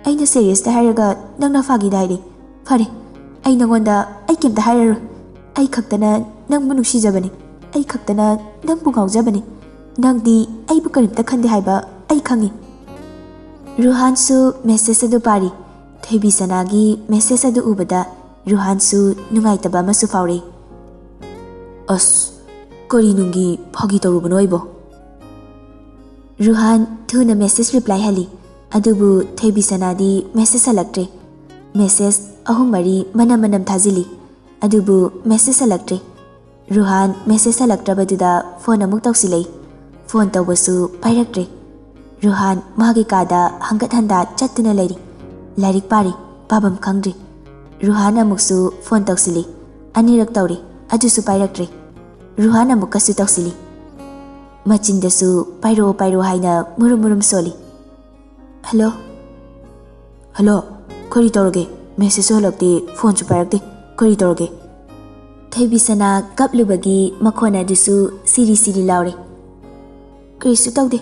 ꯑꯩꯅ ꯁꯦꯔꯤꯌꯁꯇ ꯍꯥꯏꯔꯒ ꯅꯪꯅ ꯐꯥꯒꯤꯗ ꯍꯥꯏꯔꯦ꯫ ꯐꯔꯦ, ꯑꯩ ꯅꯪꯉꯣꯟꯗ ꯑꯩ ꯀꯩꯝꯇ ꯍꯥꯏꯔꯔꯣꯏ꯫ ꯑꯩ ꯈꯛꯇꯅ ꯅꯪꯕꯨ ꯅꯨꯡꯁꯤꯖꯕꯅꯤ꯫ ꯑꯩ ꯈꯛꯇꯅ ꯅꯪꯕꯨ ꯉꯥꯎꯖꯕꯅꯤ꯫ ꯅꯪꯗꯤ ꯑꯩꯕꯨ ꯀꯔꯤꯝꯇ ꯈꯟꯗꯦ ꯍꯥꯏꯕ ꯑꯩ ꯈꯪꯉꯤ꯫" ꯔꯨꯍꯥꯟꯁꯨ ꯃꯦꯁꯦꯖ ꯑꯗꯨ ꯄꯥꯔꯤ꯫ ꯊꯣꯏꯕꯤꯁꯅꯥꯒꯤ ꯃꯦꯁꯦꯖ ꯑꯗꯨ ꯎꯕꯗ ꯔꯨꯍꯥꯟꯁꯨ ꯅꯨꯡꯉꯥꯏꯇꯕ ꯑꯃꯁꯨ ꯐꯥꯎꯔꯦ꯫ "ꯑꯁ, ꯀꯔꯤ ꯅꯨꯡꯒꯤ ꯐꯥꯒꯤ ꯇꯧꯔꯨꯕꯅꯣ ꯑꯩꯕꯣ?" ꯔꯨꯍꯥꯟ ꯊꯨꯅ ꯃꯦꯁꯦꯖ ꯔꯤꯄ꯭ꯂꯥꯏ ꯍꯜꯂꯤ, ꯑꯗꯨꯕꯨ ꯊꯣꯏꯕꯤꯁꯅꯥꯗꯤ ꯃꯦꯁꯦꯖ ꯍꯜꯂꯛꯇ꯭ꯔꯦ꯫ ꯃꯦꯁꯦꯖ ꯑꯍꯨꯝ ꯃꯔꯤ ꯃꯅꯝ ꯃꯅꯝ ꯊꯥꯖꯤꯜꯂꯤ, ꯑꯗꯨꯕꯨ ꯃꯦꯁꯦꯖ ꯍꯜꯂꯛꯇ꯭ꯔꯦ꯫ ꯔꯨꯍꯥꯟ ꯃꯦꯁꯦꯖ ꯍꯜꯂꯛꯇ꯭ꯔꯕꯗꯨꯗ ꯐꯣꯟ ꯑꯃꯨꯛ ꯇꯧꯁꯤꯜꯂꯛꯏ꯫ ꯐꯣꯟ ꯇꯧꯕꯁꯨ ꯄꯥꯏꯔꯛꯇ꯭ꯔꯦ꯫ ꯔꯨꯍꯥꯟ ꯃꯥꯒꯤ ꯀꯥꯗ ꯍꯪꯒꯠ ꯍꯟꯗꯥ ꯆꯠꯇꯨꯅ ꯂꯩꯔꯤ꯫ ꯂꯥꯏꯔꯤꯛ ꯄꯥꯔꯤ, ꯄꯥꯐꯝ ꯈꯪꯗ꯭ꯔꯤ꯫ ꯔꯨꯍꯥꯟ ꯑꯃꯨꯛꯁꯨ ꯐꯣꯟ ꯇꯧꯁꯤꯜꯂꯤ꯫ ꯑꯅꯤꯔꯛ ꯇꯧꯔꯤ, ꯑꯗꯨꯁꯨ ꯄꯥꯏꯔꯛꯇ꯭ꯔꯦ꯫ ꯔꯨꯍꯥꯟ ꯑꯃꯨꯛꯀꯁꯨ ꯇꯧꯁꯤꯜꯂꯤ꯫ ꯃꯆꯤꯟꯗꯁꯨ "ꯄꯥꯏꯔꯛꯑꯣ, ꯄꯥꯏꯔꯛꯑꯣ" ꯍꯥꯏꯅ ꯃꯨꯔꯨꯝ ꯃꯨꯔꯨꯝ ꯁꯣꯜꯂꯤ꯫ "ꯍꯜꯂꯣ?" "ꯍꯜꯂꯣ, ꯀꯔꯤ ꯇꯧꯔꯒꯦ? ꯃꯦꯁꯦꯖꯁꯨ ꯍꯜꯂꯛꯇꯦ, ꯐꯣꯟꯁꯨ ꯄꯥꯏꯔꯛꯇꯦ, ꯀꯔꯤ ꯇꯧꯔꯒꯦ?" ꯊꯣꯏꯕꯤꯁꯅꯥ ꯀꯞꯂꯨꯕꯒꯤ ꯃꯈꯣꯟ ꯑꯗꯨꯁꯨ ꯁꯤꯔꯤ ꯁꯤꯔꯤ ꯂꯥꯎꯔꯦ꯫ "ꯀꯔꯤꯁꯨ ꯇꯧꯗꯦ,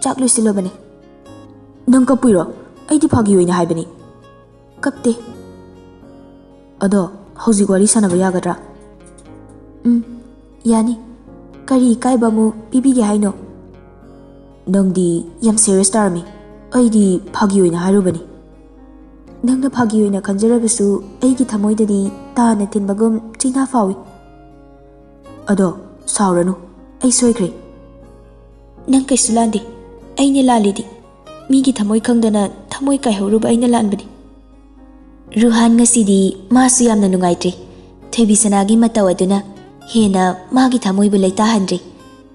ꯆꯥꯛ ꯂꯣꯏꯁꯤꯜꯂꯨꯕꯅꯦ꯫" "ꯅꯪ ꯀꯞꯄꯨꯏꯔꯣ? ꯑꯩꯗꯤ ꯐꯥꯒꯤ ꯑꯣꯏꯅ ꯍꯥꯏꯕꯅꯤ꯫" "ꯀꯞꯇꯦ꯫" "ꯑꯗꯣ, ꯍꯧꯖꯤꯛ ꯋꯥꯔꯤ ꯁꯥꯟꯅꯕ ꯌꯥꯒꯗ꯭ꯔꯥ?" "ꯎꯝ, ꯌꯥꯅꯤ꯫ ꯀꯔꯤ ꯏꯀꯥꯏꯕ ꯑꯃꯨꯛ ꯄꯤꯕꯤꯒꯦ ꯍꯥꯏꯅꯣ?" "ꯅꯪꯗꯤ ꯌꯥꯝ ꯁꯦꯔꯤꯌꯁ ꯇꯥꯔꯝꯃꯤ꯫ ꯑꯩꯗꯤ ꯐꯥꯒꯤ ꯑꯣꯏꯅ ꯍꯥꯏꯔꯨꯕꯅꯤ꯫" "ꯅꯪꯅ ꯐꯥꯒꯤ ꯑꯣꯏꯅ ꯈꯟꯖꯔꯕꯁꯨ ꯑꯩꯒꯤ ꯊꯃꯣꯏꯗꯗꯤ ꯇꯥꯅ ꯊꯤꯟꯕꯒꯨꯝ ꯆꯤꯅꯥ ꯐꯥꯎꯏ꯫" "ꯑꯗꯣ, ꯁꯥꯎꯔꯅꯨ, ꯑꯩ ꯁꯣꯏꯈ꯭ꯔꯦ꯫" "ꯅꯪ ꯀꯩꯁꯨ ꯂꯥꯟꯗꯦ, ꯑꯩꯅ ꯂꯥꯜꯂꯤꯗꯤ꯫ ꯃꯤꯒꯤ ꯊꯃꯣꯏ ꯈꯪꯗꯅ ꯊꯃꯣꯏ ꯀꯥꯏꯍꯧꯔꯨꯕ ꯑꯩꯅ ꯂꯥꯟꯕꯅꯤ꯫" ꯔꯨꯍꯥꯟ ꯉꯁꯤꯗꯤ ꯃꯥꯁꯨ ꯌꯥꯝꯅ ꯅꯨꯡꯉꯥꯏꯇ꯭ꯔꯦ꯫ ꯊꯣꯏꯕꯤꯁꯅꯥꯒꯤ ꯃꯇꯧ ꯑꯗꯨꯅ ꯍꯦꯟꯅ ꯃꯥꯒꯤ ꯊꯃꯣꯏꯕꯨ ꯂꯩꯇꯥꯍꯟꯗ꯭ꯔꯦ꯫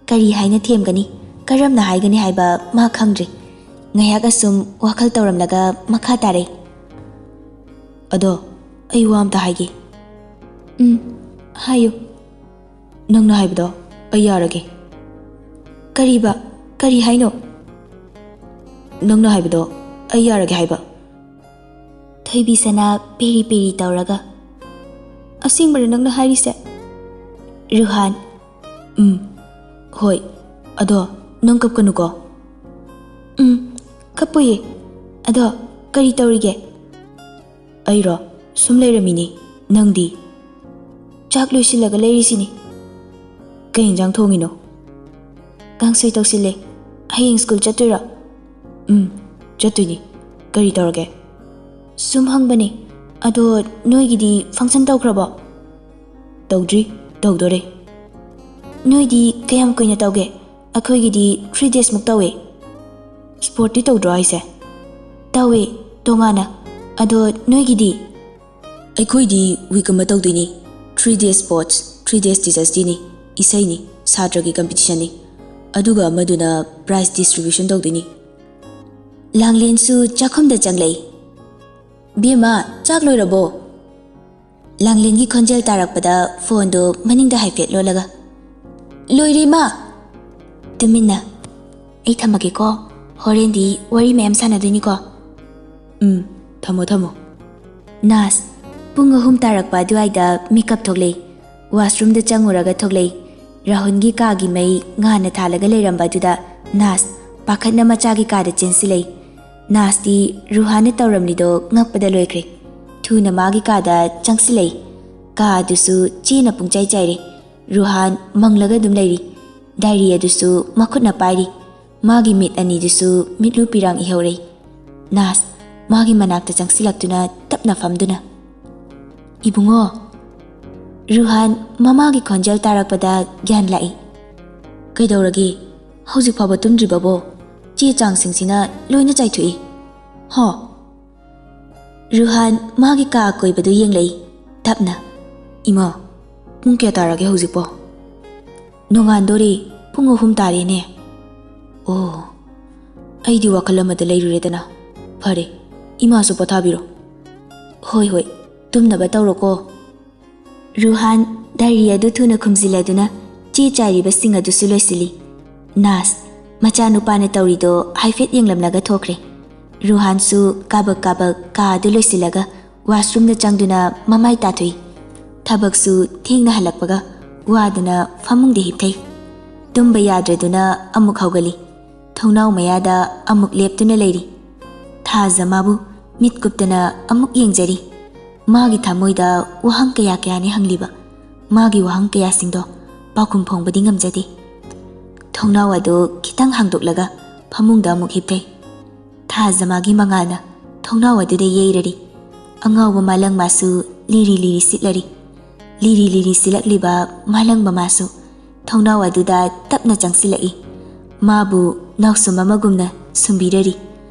ꯀꯔꯤ ꯍꯥꯏꯅ ꯊꯦꯝꯒꯅꯤ, ꯀꯔꯝꯅ ꯍꯥꯏꯒꯅꯤ ꯍꯥꯏꯕ ꯃꯥ ꯈꯪꯗ꯭ꯔꯦ꯫ ꯉꯥꯏꯍꯥꯛ ꯑꯁꯨꯝ ꯋꯥꯈꯜ ꯇꯧꯔꯝꯂꯒ ꯃꯈꯥ ꯇꯥꯔꯛꯏ꯫ "ꯑꯗꯣ, ꯑꯩ ꯋꯥ ꯑꯝꯇ ꯍꯥꯏꯒꯦ꯫" "ꯎꯝ, ꯍꯥꯏꯌꯨ꯫" "ꯅꯪꯅ ꯍꯥꯏꯕꯗꯣ ꯑꯩ ꯌꯥꯔꯒꯦ꯫" "ꯀꯔꯤꯕ? ꯀꯔꯤ ꯍꯥꯏꯅꯣ?" ꯅꯪꯅ ꯍꯥꯏꯕꯗꯣ ꯑꯩ ꯌꯥꯔꯒꯦ ꯍꯥꯏꯕ? ꯊꯣꯏꯕꯤꯁꯅꯥ ꯄꯦꯔꯤ ꯄꯦꯔꯤ ꯇꯧꯔꯒ, "ꯑꯁꯦꯡꯕꯔꯣ ꯅꯪꯅ ꯍꯥꯏꯔꯤꯁꯦ?" ꯔꯨꯍꯥꯟ, "ꯎꯝ, ꯍꯣꯏ꯫ ꯑꯗꯣ ꯅꯪ ꯀꯞꯀꯅꯨꯀꯣ?" "ꯎꯝ, ꯀꯞꯄꯣꯏꯌꯦ꯫ ꯑꯗꯣ ꯀꯔꯤ ꯇꯧꯔꯤꯒꯦ?" "ꯑꯩꯔꯣ? ꯁꯨꯝ ꯂꯩꯔꯝꯃꯤꯅꯤ꯫ ꯅꯪꯗꯤ?" "ꯆꯥꯛ ꯂꯣꯏꯁꯤꯜꯂꯒ ꯂꯩꯔꯤꯁꯤꯅꯤ꯫" "ꯀꯩ ꯌꯦꯟꯖꯥꯡ ꯊꯣꯡꯉꯤꯅꯣ?" "ꯀꯥꯡꯁꯣꯏ ꯇꯧꯁꯤꯜꯂꯦ꯫ ꯍꯌꯦꯡ ꯁ꯭ꯀꯨꯜ ꯆꯠꯇꯣꯏꯔꯣ?" "ꯎꯝ, ꯆꯠꯇꯣꯏꯅꯤ꯫ ꯀꯔꯤ ꯇꯧꯔꯒꯦ?" "ꯁꯨꯝ ꯍꯪꯕꯅꯦ꯫ ꯑꯗꯣ ꯅꯣꯏꯒꯤꯗꯤ ꯐꯪꯁꯟ ꯇꯧꯈ꯭ꯔꯕꯣ?" "ꯇꯧꯗ꯭ꯔꯤ, ꯇꯧꯗꯣꯔꯦ꯫" "ꯅꯣꯏꯗꯤ ꯀꯌꯥꯝ ꯀꯨꯏꯅ ꯇꯧꯒꯦ? ꯑꯩꯈꯣꯏꯒꯤꯗꯤ ꯊ꯭ꯔꯤ ꯗꯦꯖꯃꯨꯛ ꯇꯧꯋꯦ꯫" "ꯁ꯭ꯄꯣꯔꯠꯇꯤ ꯇꯧꯗ꯭ꯔꯣ ꯍꯥꯏꯁꯦ?" "ꯇꯧꯋꯦ, ꯇꯣꯉꯥꯟꯅ꯫ ꯑꯗꯣ ꯅꯣꯏꯒꯤꯗꯤ?" "ꯑꯩꯈꯣꯏꯗꯤ ꯋꯤꯛ ꯑꯃ ꯇꯧꯗꯣꯏꯅꯤ꯫ Three days sports, three days teachers ꯗꯦꯅꯤ, ꯏꯁꯩꯅꯤ, ꯁꯥꯇ꯭ꯔꯒꯤ ꯀꯝꯄꯤꯇꯤꯁꯟꯅꯤ, ꯑꯗꯨꯒ ꯑꯃꯗꯨꯅ ꯄ꯭ꯔꯥꯏꯖ ꯗꯤꯁꯇ꯭ꯔꯤꯕ꯭ꯌꯨꯁꯟ ꯇꯧꯗꯣꯏꯅꯤ꯫" ꯂꯥꯡꯂꯦꯟꯁꯨ ꯆꯥꯛꯈꯨꯝꯗ ꯆꯪꯂꯛꯏ꯫ "ꯕꯦꯝꯃ, ꯆꯥꯛ ꯂꯣꯏꯔꯕꯣ?" ꯂꯥꯡꯂꯦꯟꯒꯤ ꯈꯣꯟꯖꯦꯜ ꯇꯥꯔꯛꯄꯗ ꯐꯣꯟꯗꯣ ꯃꯅꯤꯡꯗ ꯍꯥꯏꯐꯦꯠ ꯂꯣꯜꯂꯒ, "ꯂꯣꯏꯔꯦ, ꯏꯃꯥ!" "ꯇꯨꯃꯤꯟꯅ꯫ ꯑꯩ ꯊꯝꯃꯒꯦꯀꯣ꯫ ꯍꯣꯔꯦꯟꯗꯤ ꯋꯥꯔꯤ ꯃꯌꯥꯝ ꯁꯥꯟꯅꯗꯣꯏꯅꯤꯀꯣ꯫" "ꯎꯝ, ꯊꯝꯃꯣ, ꯊꯝꯃꯣ꯫" ꯅꯥꯁ, ꯄꯨꯡ ꯑꯍꯨꯝ ꯇꯥꯔꯛꯄ ꯑꯗꯨꯋꯥꯏꯗ ꯃꯤꯀꯞ ꯊꯣꯛꯂꯛꯏ꯫ ꯋꯥꯁꯔꯨꯝꯗ ꯆꯪꯉꯨꯔꯒ ꯊꯣꯛꯂꯛꯏ꯫ ꯔꯥꯍꯨꯜꯒꯤ ꯀꯥꯒꯤ ꯃꯩ ꯉꯥꯟꯅ ꯊꯥꯜꯂꯒ ꯂꯩꯔꯝꯕ ꯑꯗꯨꯗ ꯅꯥꯁ ꯄꯥꯈꯠꯅ ꯃꯆꯥꯒꯤ ꯀꯥꯗ ꯆꯦꯟꯁꯤꯜꯂꯛꯏ꯫ ꯅꯥꯁꯇꯤ ꯔꯨꯍꯥꯟꯅ ꯇꯧꯔꯝꯂꯤꯗꯣ ꯉꯛꯄꯗ ꯂꯣꯏꯈ꯭ꯔꯦ꯫ ꯊꯨꯅ ꯃꯥꯒꯤ ꯀꯥꯗ ꯆꯪꯁꯤꯜꯂꯛꯏ꯫ ꯀꯥ ꯑꯗꯨꯁꯨ ꯆꯦꯅ ꯄꯨꯡꯆꯥꯏ ꯆꯥꯏꯔꯦ꯫ ꯔꯨꯍꯥꯟ ꯃꯪꯂꯒ ꯑꯗꯨꯝ ꯂꯩꯔꯤ꯫ ꯗꯥꯏꯔꯤ ꯑꯗꯨꯁꯨ ꯃꯈꯨꯠꯅ ꯄꯥꯏꯔꯤ꯫ ꯃꯥꯒꯤ ꯃꯤꯠ ꯑꯅꯤꯗꯨꯁꯨ ꯃꯤꯠꯂꯨ ꯄꯤꯔꯥꯡ ꯏꯍꯧꯔꯦ꯫ ꯅꯥꯁ ꯃꯥꯒꯤ ꯃꯅꯥꯛꯇ ꯆꯪꯁꯤꯜꯂꯛꯇꯨꯅ ꯇꯞꯅ ꯐꯝꯗꯨꯅ, "ꯏꯕꯨꯡꯉꯣ!" ꯔꯨꯍꯥꯟ ꯃꯃꯥꯒꯤ ꯈꯣꯟꯖꯦꯜ ꯇꯥꯔꯛꯄꯗ ꯒ꯭ꯌꯥꯟ ꯂꯥꯛꯏ꯫ "ꯀꯩꯗꯧꯔꯒꯦ? ꯍꯧꯖꯤꯛ ꯐꯥꯎꯕ ꯇꯨꯝꯗ꯭ꯔꯤꯕꯕꯣ? ꯆꯦ ꯆꯥꯡꯁꯤꯡꯁꯤꯅ ꯂꯣꯏꯅ ꯆꯥꯏꯊꯣꯛꯏ꯫ ꯍꯣ!" ꯔꯨꯍꯥꯟ ꯃꯥꯒꯤ ꯀꯥ ꯑꯀꯣꯏꯕꯗꯨ ꯌꯦꯡꯂꯛꯏ꯫ ꯇꯞꯅ, "ꯏꯃꯥ, ꯄꯨꯡ ꯀꯌꯥ ꯇꯥꯔꯒꯦ ꯍꯧꯖꯤꯛꯄꯣ?" "ꯅꯣꯡꯉꯥꯟꯗꯣꯔꯦ, ꯄꯨꯡ ꯑꯍꯨꯝ ꯇꯥꯔꯦꯅꯦ꯫" "ꯑꯣ, ꯑꯩꯗꯤ ꯋꯥꯈꯜ ꯑꯃꯗ ꯂꯩꯔꯨꯔꯦꯗꯅ꯫ ꯐꯔꯦ, ꯏꯃꯥꯁꯨ ꯄꯣꯊꯥꯕꯤꯔꯣ꯫" "ꯍꯣꯏ, ꯍꯣꯏ, ꯇꯨꯝꯅꯕ ꯇꯧꯔꯣꯀꯣ꯫" ꯔꯨꯍꯥꯟ ꯗꯥꯏꯔꯤ ꯑꯗꯨ ꯊꯨꯅ ꯈꯨꯝꯖꯤꯜꯂꯗꯨꯅ ꯆꯦ ꯆꯥꯏꯔꯤꯕꯁꯤꯡ ꯑꯗꯨꯁꯨ ꯂꯣꯏꯁꯤꯜꯂꯤ꯫ ꯅꯥꯁ, ꯃꯆꯥꯅꯨꯄꯥꯅ ꯇꯧꯔꯤꯗꯣ ꯍꯥꯏꯐꯦꯠ ꯌꯦꯡꯂꯝꯂꯒ ꯊꯣꯛꯈ꯭ꯔꯦ꯫ ꯔꯨꯍꯥꯟꯁꯨ ꯀꯥꯕꯛ ꯀꯥꯕꯛ ꯀꯥ ꯑꯗꯨ ꯂꯣꯏꯁꯤꯜꯂꯒ ꯋꯥꯁꯔꯨꯝꯗ ꯆꯪꯗꯨꯅ ꯃꯃꯥꯏ ꯇꯥꯊꯣꯛꯏ꯫ ꯊꯕꯛꯁꯨ ꯊꯦꯡꯅ ꯍꯜꯂꯛꯄꯒ ꯋꯥꯗꯅ ꯐꯃꯨꯡꯗ ꯍꯤꯞꯊꯩ꯫ ꯇꯨꯝꯕ ꯌꯥꯗ꯭ꯔꯗꯨꯅ ꯑꯃꯨꯛ ꯍꯧꯒꯠꯂꯤ꯫ ꯊꯣꯡꯅꯥꯎ ꯃꯌꯥꯗ ꯑꯃꯨꯛ ꯂꯦꯞꯇꯨꯅ ꯂꯩꯔꯤ꯫ ꯊꯥꯖ ꯃꯥꯕꯨ ꯃꯤꯠ ꯀꯨꯞꯇꯅ ꯑꯃꯨꯛ ꯌꯦꯡꯖꯔꯤ꯫ ꯃꯥꯒꯤ ꯊꯃꯣꯏꯗ ꯋꯥꯍꯪ ꯀꯌꯥ ꯀꯌꯥꯅꯤ ꯍꯪꯂꯤꯕ꯫ ꯃꯥꯒꯤ ꯋꯥꯍꯪ ꯀꯌꯥꯁꯤꯡꯗꯣ ꯄꯥꯎꯈꯨꯝ ꯐꯣꯡꯕꯗꯤ ꯉꯝꯖꯗꯦ꯫ ꯊꯣꯡꯅꯥꯎ ꯑꯗꯨ ꯈꯤꯇꯪ ꯍꯥꯡꯗꯣꯛꯂꯒ ꯐꯃꯨꯡꯗ ꯑꯃꯨꯛ ꯍꯤꯞꯊꯩ꯫ ꯊꯥꯖ ꯃꯥꯒꯤ ꯃꯉꯥꯜꯅ ꯊꯣꯡꯅꯥꯎ ꯑꯗꯨꯗ ꯌꯩꯔꯔꯤ꯫ ꯑꯉꯥꯎꯕ ꯃꯥꯂꯪ ꯃꯥꯁꯨ ꯂꯤꯔꯤ ꯂꯤꯔꯤ ꯁꯤꯠꯂꯔꯤ꯫ ꯂꯤꯔꯤ ꯂꯤꯔꯤ ꯁꯤꯠꯂꯛꯂꯤꯕ ꯃꯥꯂꯪ ꯃꯃꯥꯁꯨ ꯊꯣꯡꯅꯥꯎ ꯑꯗꯨꯗ ꯇꯞꯅ ꯆꯪꯁꯤꯜꯂꯛꯏ꯫ ꯃꯥꯕꯨ ꯅꯥꯎꯁꯨꯝ ꯑꯃꯒꯨꯝꯅ ꯁꯨꯝꯕꯤꯔꯔꯤ꯫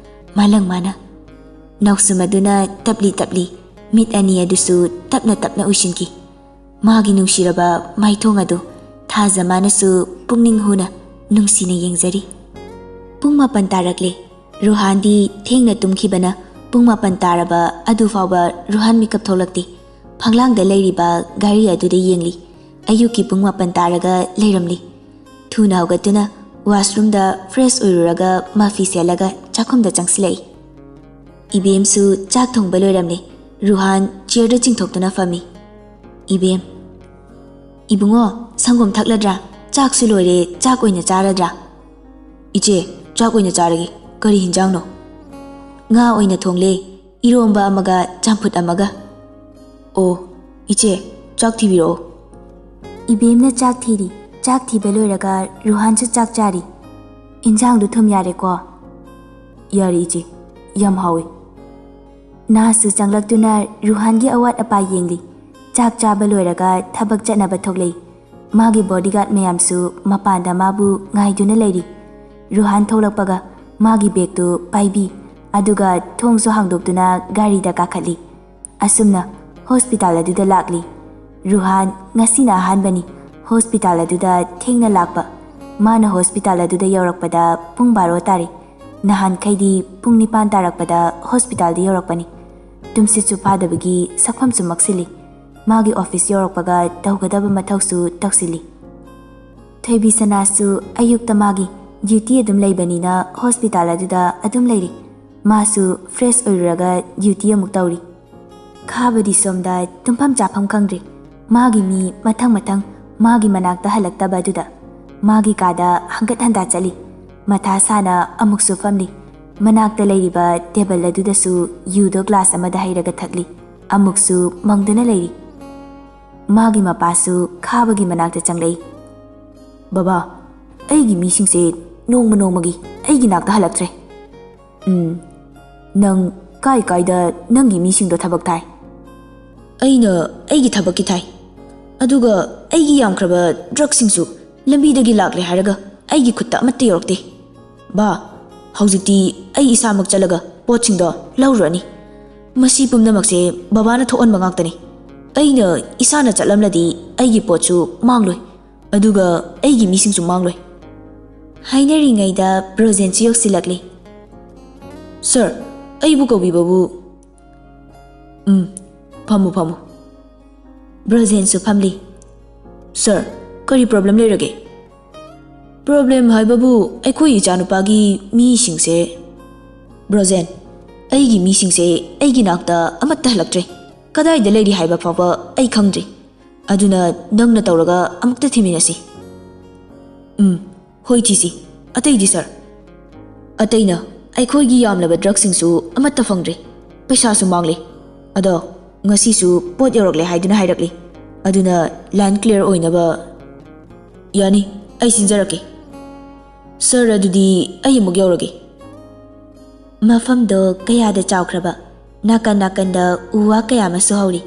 ꯃꯥꯂꯪ ꯃꯥꯅ ꯅꯥꯎꯁꯨꯝ ꯑꯗꯨꯅ ꯇꯞꯂꯤ ꯇꯞꯂꯤ ꯃꯤꯠ ꯑꯅꯤ ꯑꯗꯨꯁꯨ ꯇꯞꯅ ꯇꯞꯅ ꯎꯏꯁꯤꯟꯈꯤ꯫ ꯃꯥꯒꯤ ꯅꯨꯡꯁꯤꯔꯕ ꯃꯥꯏꯊꯣꯡ ꯑꯗꯨ ꯊꯥꯖ ꯃꯥꯅꯁꯨ ꯄꯨꯛꯅꯤꯡ ꯍꯨꯅ ꯅꯨꯡꯁꯤꯅ ꯌꯦꯡꯖꯔꯤ꯫ ꯄꯨꯡ ꯃꯥꯄꯟ ꯇꯥꯔꯛꯂꯦ꯫ ꯔꯨꯍꯥꯟꯗꯤ ꯊꯦꯡꯅ ꯇꯨꯝꯈꯤꯕꯅ ꯄꯨꯡ ꯃꯥꯄꯟ ꯇꯥꯔꯕ ꯑꯗꯨ ꯐꯥꯎꯕ ꯔꯨꯍꯥꯟ ꯃꯤꯀꯞ ꯊꯣꯛꯂꯛꯇꯦ꯫ ꯐꯛꯂꯥꯡꯗ ꯂꯩꯔꯤꯕ ꯘꯔꯤ ꯑꯗꯨꯗ ꯌꯦꯡꯂꯤ꯫ ꯑꯌꯨꯛꯀꯤ ꯄꯨꯡ ꯃꯥꯄꯟ ꯇꯥꯔꯒ ꯂꯩꯔꯝꯂꯤ꯫ ꯊꯨꯅ ꯍꯧꯒꯠꯇꯨꯅ ꯋꯥꯁꯔꯨꯝꯗ ꯐ꯭ꯔꯦꯁ ꯑꯣꯏꯔꯨꯔꯒ ꯃꯐꯤ ꯁꯦꯠꯂꯒ ꯆꯥꯛꯈꯨꯝꯗ ꯆꯪꯁꯤꯜꯂꯛꯏ꯫ ꯏꯕꯦꯝꯁꯨ ꯆꯥꯛ ꯊꯣꯡꯕ ꯂꯣꯏꯔꯝꯂꯦ꯫ ꯔꯨꯍꯥꯟ ꯆꯤꯌꯔꯗ ꯆꯤꯡꯊꯣꯛꯇꯨꯅ ꯐꯝꯃꯤ꯫ ꯏꯕꯦꯝ, "ꯏꯕꯨꯡꯉꯣ, ꯁꯪꯒꯣꯝ ꯊꯛꯂꯗ꯭ꯔꯥ? ꯆꯥꯛꯁꯨ ꯂꯣꯏꯔꯦ, ꯆꯥꯛ ꯑꯣꯏꯅ ꯆꯥꯔꯗ꯭ꯔꯥ?" "ꯏꯆꯦ, ꯆꯥꯛ ꯑꯣꯏꯅ ꯆꯥꯔꯒꯦ꯫ ꯀꯔꯤ ꯍꯤꯟꯖꯥꯡꯅꯣ?" "ꯉꯥ ꯑꯣꯏꯅ ꯊꯣꯡꯂꯦ, ꯏꯔꯣꯝꯕ ꯑꯃꯒ ꯆꯝꯐꯨꯠ ꯑꯃꯒ꯫" "ꯑꯣ, ꯏꯆꯦ, ꯆꯥꯛ ꯊꯤꯕꯤꯔꯛꯑꯣ꯫" ꯏꯕꯦꯝꯅ ꯆꯥꯛ ꯊꯤꯔꯤ꯫ ꯆꯥꯛ ꯊꯤꯕ ꯂꯣꯏꯔꯒ ꯔꯨꯍꯥꯟꯁꯨ ꯆꯥꯛ ꯆꯥꯔꯤ꯫ "ꯏꯟꯖꯥꯡꯗꯨ ꯊꯨꯝ ꯌꯥꯔꯦꯀꯣ?" "ꯌꯥꯔꯦ ꯏꯆꯦ, ꯌꯥꯝ ꯍꯥꯎꯋꯤ꯫" ꯅꯥꯁꯨ ꯆꯪꯂꯛꯇꯨꯅ ꯔꯨꯍꯥꯟꯒꯤ ꯑꯋꯥꯠ ꯑꯄꯥ ꯌꯦꯡꯂꯤ꯫ ꯆꯥꯛ ꯆꯥꯕ ꯂꯣꯏꯔꯒ ꯊꯕꯛ ꯆꯠꯅꯕ ꯊꯣꯛꯂꯛꯏ꯫ ꯃꯥꯒꯤ ꯕꯣꯗꯤꯒꯥꯔꯗ ꯃꯌꯥꯝꯁꯨ ꯃꯄꯥꯟꯗ ꯃꯥꯕꯨ ꯉꯥꯏꯗꯨꯅ ꯂꯩꯔꯤ꯫ ꯔꯨꯍꯥꯟ ꯊꯣꯛꯂꯛꯄꯒ ꯃꯥꯒꯤ ꯕꯦꯒꯇꯨ ꯄꯥꯏꯕꯤ, ꯑꯗꯨꯒ ꯊꯣꯡꯁꯨ ꯍꯥꯡꯗꯣꯛꯇꯨꯅ ꯒꯥꯔꯤꯗ ꯀꯥꯈꯠꯂꯤ꯫ ꯑꯁꯨꯝꯅ ꯍꯣꯁꯄꯤꯇꯥꯜ ꯑꯗꯨꯗ ꯂꯥꯛꯂꯤ꯫ ꯔꯨꯍꯥꯟ ꯉꯁꯤꯅ ꯑꯍꯥꯟꯕꯅꯤ ꯍꯣꯁꯄꯤꯇꯥꯜ ꯑꯗꯨꯗ ꯊꯦꯡꯅ ꯂꯥꯛꯄ꯫ ꯃꯥꯅ ꯍꯣꯁꯄꯤꯇꯥꯜ ꯑꯗꯨꯗ ꯌꯧꯔꯛꯄꯗ ꯄꯨꯡ ꯕꯥꯔꯣ ꯇꯥꯔꯦ꯫ ꯅꯍꯥꯟꯈꯩꯗꯤ ꯄꯨꯡ ꯅꯤꯄꯥꯟ ꯇꯥꯔꯛꯄꯗ ꯍꯣꯁꯄꯤꯇꯥꯜꯗ ꯌꯧꯔꯛꯄꯅꯤ꯫ ꯇꯨꯝꯁꯤꯠꯁꯨ ꯐꯥꯗꯕꯒꯤ ꯁꯛꯐꯝꯁꯨ ꯃꯛꯁꯤꯜꯂꯤ꯫ ꯃꯥꯒꯤ ꯑꯣꯐꯤꯁ ꯌꯧꯔꯛꯄꯒ ꯇꯧꯒꯗꯕ ꯃꯊꯧꯁꯨ ꯇꯧꯁꯤꯜꯂꯤ꯫ ꯊꯣꯏꯕꯤ ꯁꯅꯥꯁꯨ ꯑꯌꯨꯛꯇ ꯃꯥꯒꯤ ꯗ꯭ꯌꯨꯇꯤ ꯑꯗꯨꯝ ꯂꯩꯕꯅꯤꯅ ꯍꯣꯁꯄꯤꯇꯥꯜ ꯑꯗꯨꯗ ꯑꯗꯨꯝ ꯂꯩꯔꯤ꯫ ꯃꯥꯁꯨ ꯐ꯭ꯔꯦꯁ ꯑꯣꯏꯔꯨꯔꯒ ꯗ꯭ꯌꯨꯇꯤ ꯑꯃꯨꯛ ꯇꯧꯔꯤ꯫ ꯈꯥꯕꯗꯤ ꯁꯣꯝꯗ ꯇꯨꯝꯐꯝ ꯆꯥꯐꯝ ꯈꯪꯗ꯭ꯔꯤ꯫ ꯃꯥꯒꯤ ꯃꯤ ꯃꯊꯪ ꯃꯊꯪ ꯃꯥꯒꯤ ꯃꯅꯥꯛꯇ ꯍꯜꯂꯛꯇꯕ ꯑꯗꯨꯗ ꯃꯥꯒꯤ ꯀꯥꯗ ꯍꯪꯒꯠ ꯍꯟꯗꯥ ꯆꯠꯂꯤ꯫ ꯃꯊꯥ ꯁꯥꯅ ꯑꯃꯨꯛꯁꯨ ꯐꯝꯂꯤ꯫ ꯃꯅꯥꯛꯇ ꯂꯩꯔꯤꯕ ꯇꯦꯕꯜ ꯑꯗꯨꯗꯁꯨ ꯌꯨꯗꯣ ꯒ꯭ꯂꯥꯁ ꯑꯃꯗ ꯍꯩꯔꯒ ꯊꯛꯂꯤ꯫ ꯑꯃꯨꯛꯁꯨ ꯃꯪꯗꯨꯅ ꯂꯩꯔꯤ꯫ ꯃꯥꯒꯤ ꯃꯄꯥꯁꯨ ꯈꯥꯕꯒꯤ ꯃꯅꯥꯛꯇ ꯆꯪꯂꯛꯏ꯫ "ꯕꯕꯥ, ꯑꯩꯒꯤ ꯃꯤꯁꯤꯡꯁꯦ ꯅꯣꯡꯃ ꯅꯣꯡꯃꯒꯤ ꯑꯩꯒꯤ ꯅꯥꯛꯇ ꯍꯜꯂꯛꯇ꯭ꯔꯦ꯫" "ꯎꯝ, ꯅꯪ ꯀꯥꯏ ꯀꯥꯏꯗ ꯅꯪꯒꯤ ꯃꯤꯁꯤꯡꯗꯣ ꯊꯕꯛ ꯊꯥꯏ?" "ꯑꯩꯅ ꯑꯩꯒꯤ ꯊꯕꯛꯀꯤ ꯊꯥꯏ, ꯑꯗꯨꯒ ꯑꯩꯒꯤ ꯌꯥꯝꯈ꯭ꯔꯕ ꯗ꯭ꯔꯒꯁꯤꯡꯁꯨ ꯂꯝꯕꯤꯗꯒꯤ ꯂꯥꯛꯂꯦ ꯍꯥꯏꯔꯒ ꯑꯩꯒꯤ ꯈꯨꯠꯇ ꯑꯃꯠꯇ ꯌꯧꯔꯛꯇꯦ꯫ ꯕꯥ, ꯍꯧꯖꯤꯛꯇꯤ ꯑꯩ ꯏꯁꯥꯃꯛ ꯆꯠꯂꯒ ꯄꯣꯠꯁꯤꯡꯗꯣ ꯂꯧꯔꯨꯔꯅꯤ꯫ ꯃꯁꯤ ꯄꯨꯝꯅꯃꯛꯁꯦ ꯕꯕꯥꯅ ꯊꯣꯛꯍꯟꯕ ꯉꯥꯛꯇꯅꯤ꯫ ꯑꯩꯅ ꯏꯁꯥꯅ ꯆꯠꯂꯝꯂꯗꯤ ꯑꯩꯒꯤ ꯄꯣꯠꯁꯨ ꯃꯥꯡꯂꯣꯏ, ꯑꯗꯨꯒ ꯑꯩꯒꯤ ꯃꯤꯁꯤꯡꯁꯨ ꯃꯥꯡꯂꯣꯏ꯫" ꯍꯥꯏꯅꯔꯤꯉꯩꯗ ꯕ꯭ꯔꯣꯖꯦꯟꯁꯨ ꯌꯧꯁꯤꯜꯂꯛꯂꯤ꯫ "ꯁꯥꯔ, ꯑꯩꯕꯨ ꯀꯧꯕꯤꯕꯕꯨ?" "ꯎꯝ, ꯐꯝꯃꯨ, ꯐꯝꯃꯨ꯫" ꯕ꯭ꯔꯣꯖꯦꯟꯁꯨ ꯐꯝꯂꯤ꯫ "ꯁꯥꯔ, ꯀꯔꯤ ꯄ꯭ꯔꯣꯕ꯭ꯂꯦꯝ ꯂꯩꯔꯒꯦ?" "ꯄ꯭ꯔꯣꯕ꯭ꯂꯦꯝ ꯍꯥꯏꯕꯕꯨ ꯑꯩꯈꯣꯏ ꯏꯆꯥꯅꯨꯄꯥꯒꯤ ꯃꯤꯁꯤꯡꯁꯦ꯫" "ꯕ꯭ꯔꯣꯖꯦꯟ, ꯑꯩꯒꯤ ꯃꯤꯁꯤꯡꯁꯦ ꯑꯩꯒꯤ ꯅꯥꯛꯇ ꯑꯃꯠꯇ ꯍꯜꯂꯛꯇ꯭ꯔꯦ꯫ ꯀꯗꯥꯏꯗ ꯂꯩꯔꯤ ꯍꯥꯏꯕ ꯐꯥꯎꯕ ꯑꯩ ꯈꯪꯗ꯭ꯔꯤ꯫ ꯑꯗꯨꯅ ꯅꯪꯅ ꯇꯧꯔꯒ ꯑꯃꯨꯛꯇ ꯊꯤꯃꯤꯟꯅꯁꯤ꯫" "ꯎꯝ, ꯍꯣꯏ, ꯊꯤꯁꯤ꯫ ꯑꯇꯩꯗꯤ, ꯁꯥꯔ?" "ꯑꯇꯩꯅ ꯑꯩꯈꯣꯏꯒꯤ ꯌꯥꯝꯂꯕ ꯗ꯭ꯔꯒꯁꯤꯡꯁꯨ ꯑꯃꯠꯇ ꯐꯪꯗ꯭ꯔꯦ꯫ ꯄꯩꯁꯥꯁꯨ ꯃꯥꯡꯂꯦ꯫ ꯑꯗꯣ ꯉꯁꯤꯁꯨ ꯄꯣꯠ ꯌꯧꯔꯛꯂꯦ ꯍꯥꯏꯗꯨꯅ ꯍꯥꯏꯔꯛꯂꯤ꯫ ꯑꯗꯨꯅ ꯂꯦꯟ ꯀ꯭ꯂꯤꯌꯔ ꯑꯣꯏꯅꯕ꯫" "ꯌꯥꯅꯤ, ꯑꯩ ꯁꯤꯟꯖꯔꯛꯀꯦ꯫ ꯁꯥꯔ, ꯑꯗꯨꯗꯤ ꯑꯩ ꯑꯃꯨꯛ ꯌꯧꯔꯒꯦ꯫" ꯃꯐꯝꯗꯣ ꯀꯌꯥꯗ ꯆꯥꯎꯈ꯭ꯔꯕ! ꯅꯥꯀꯟ ꯅꯥꯀꯟꯗ ꯎ ꯋꯥ ꯀꯌꯥ ꯑꯃꯁꯨ ꯍꯧꯔꯤ꯫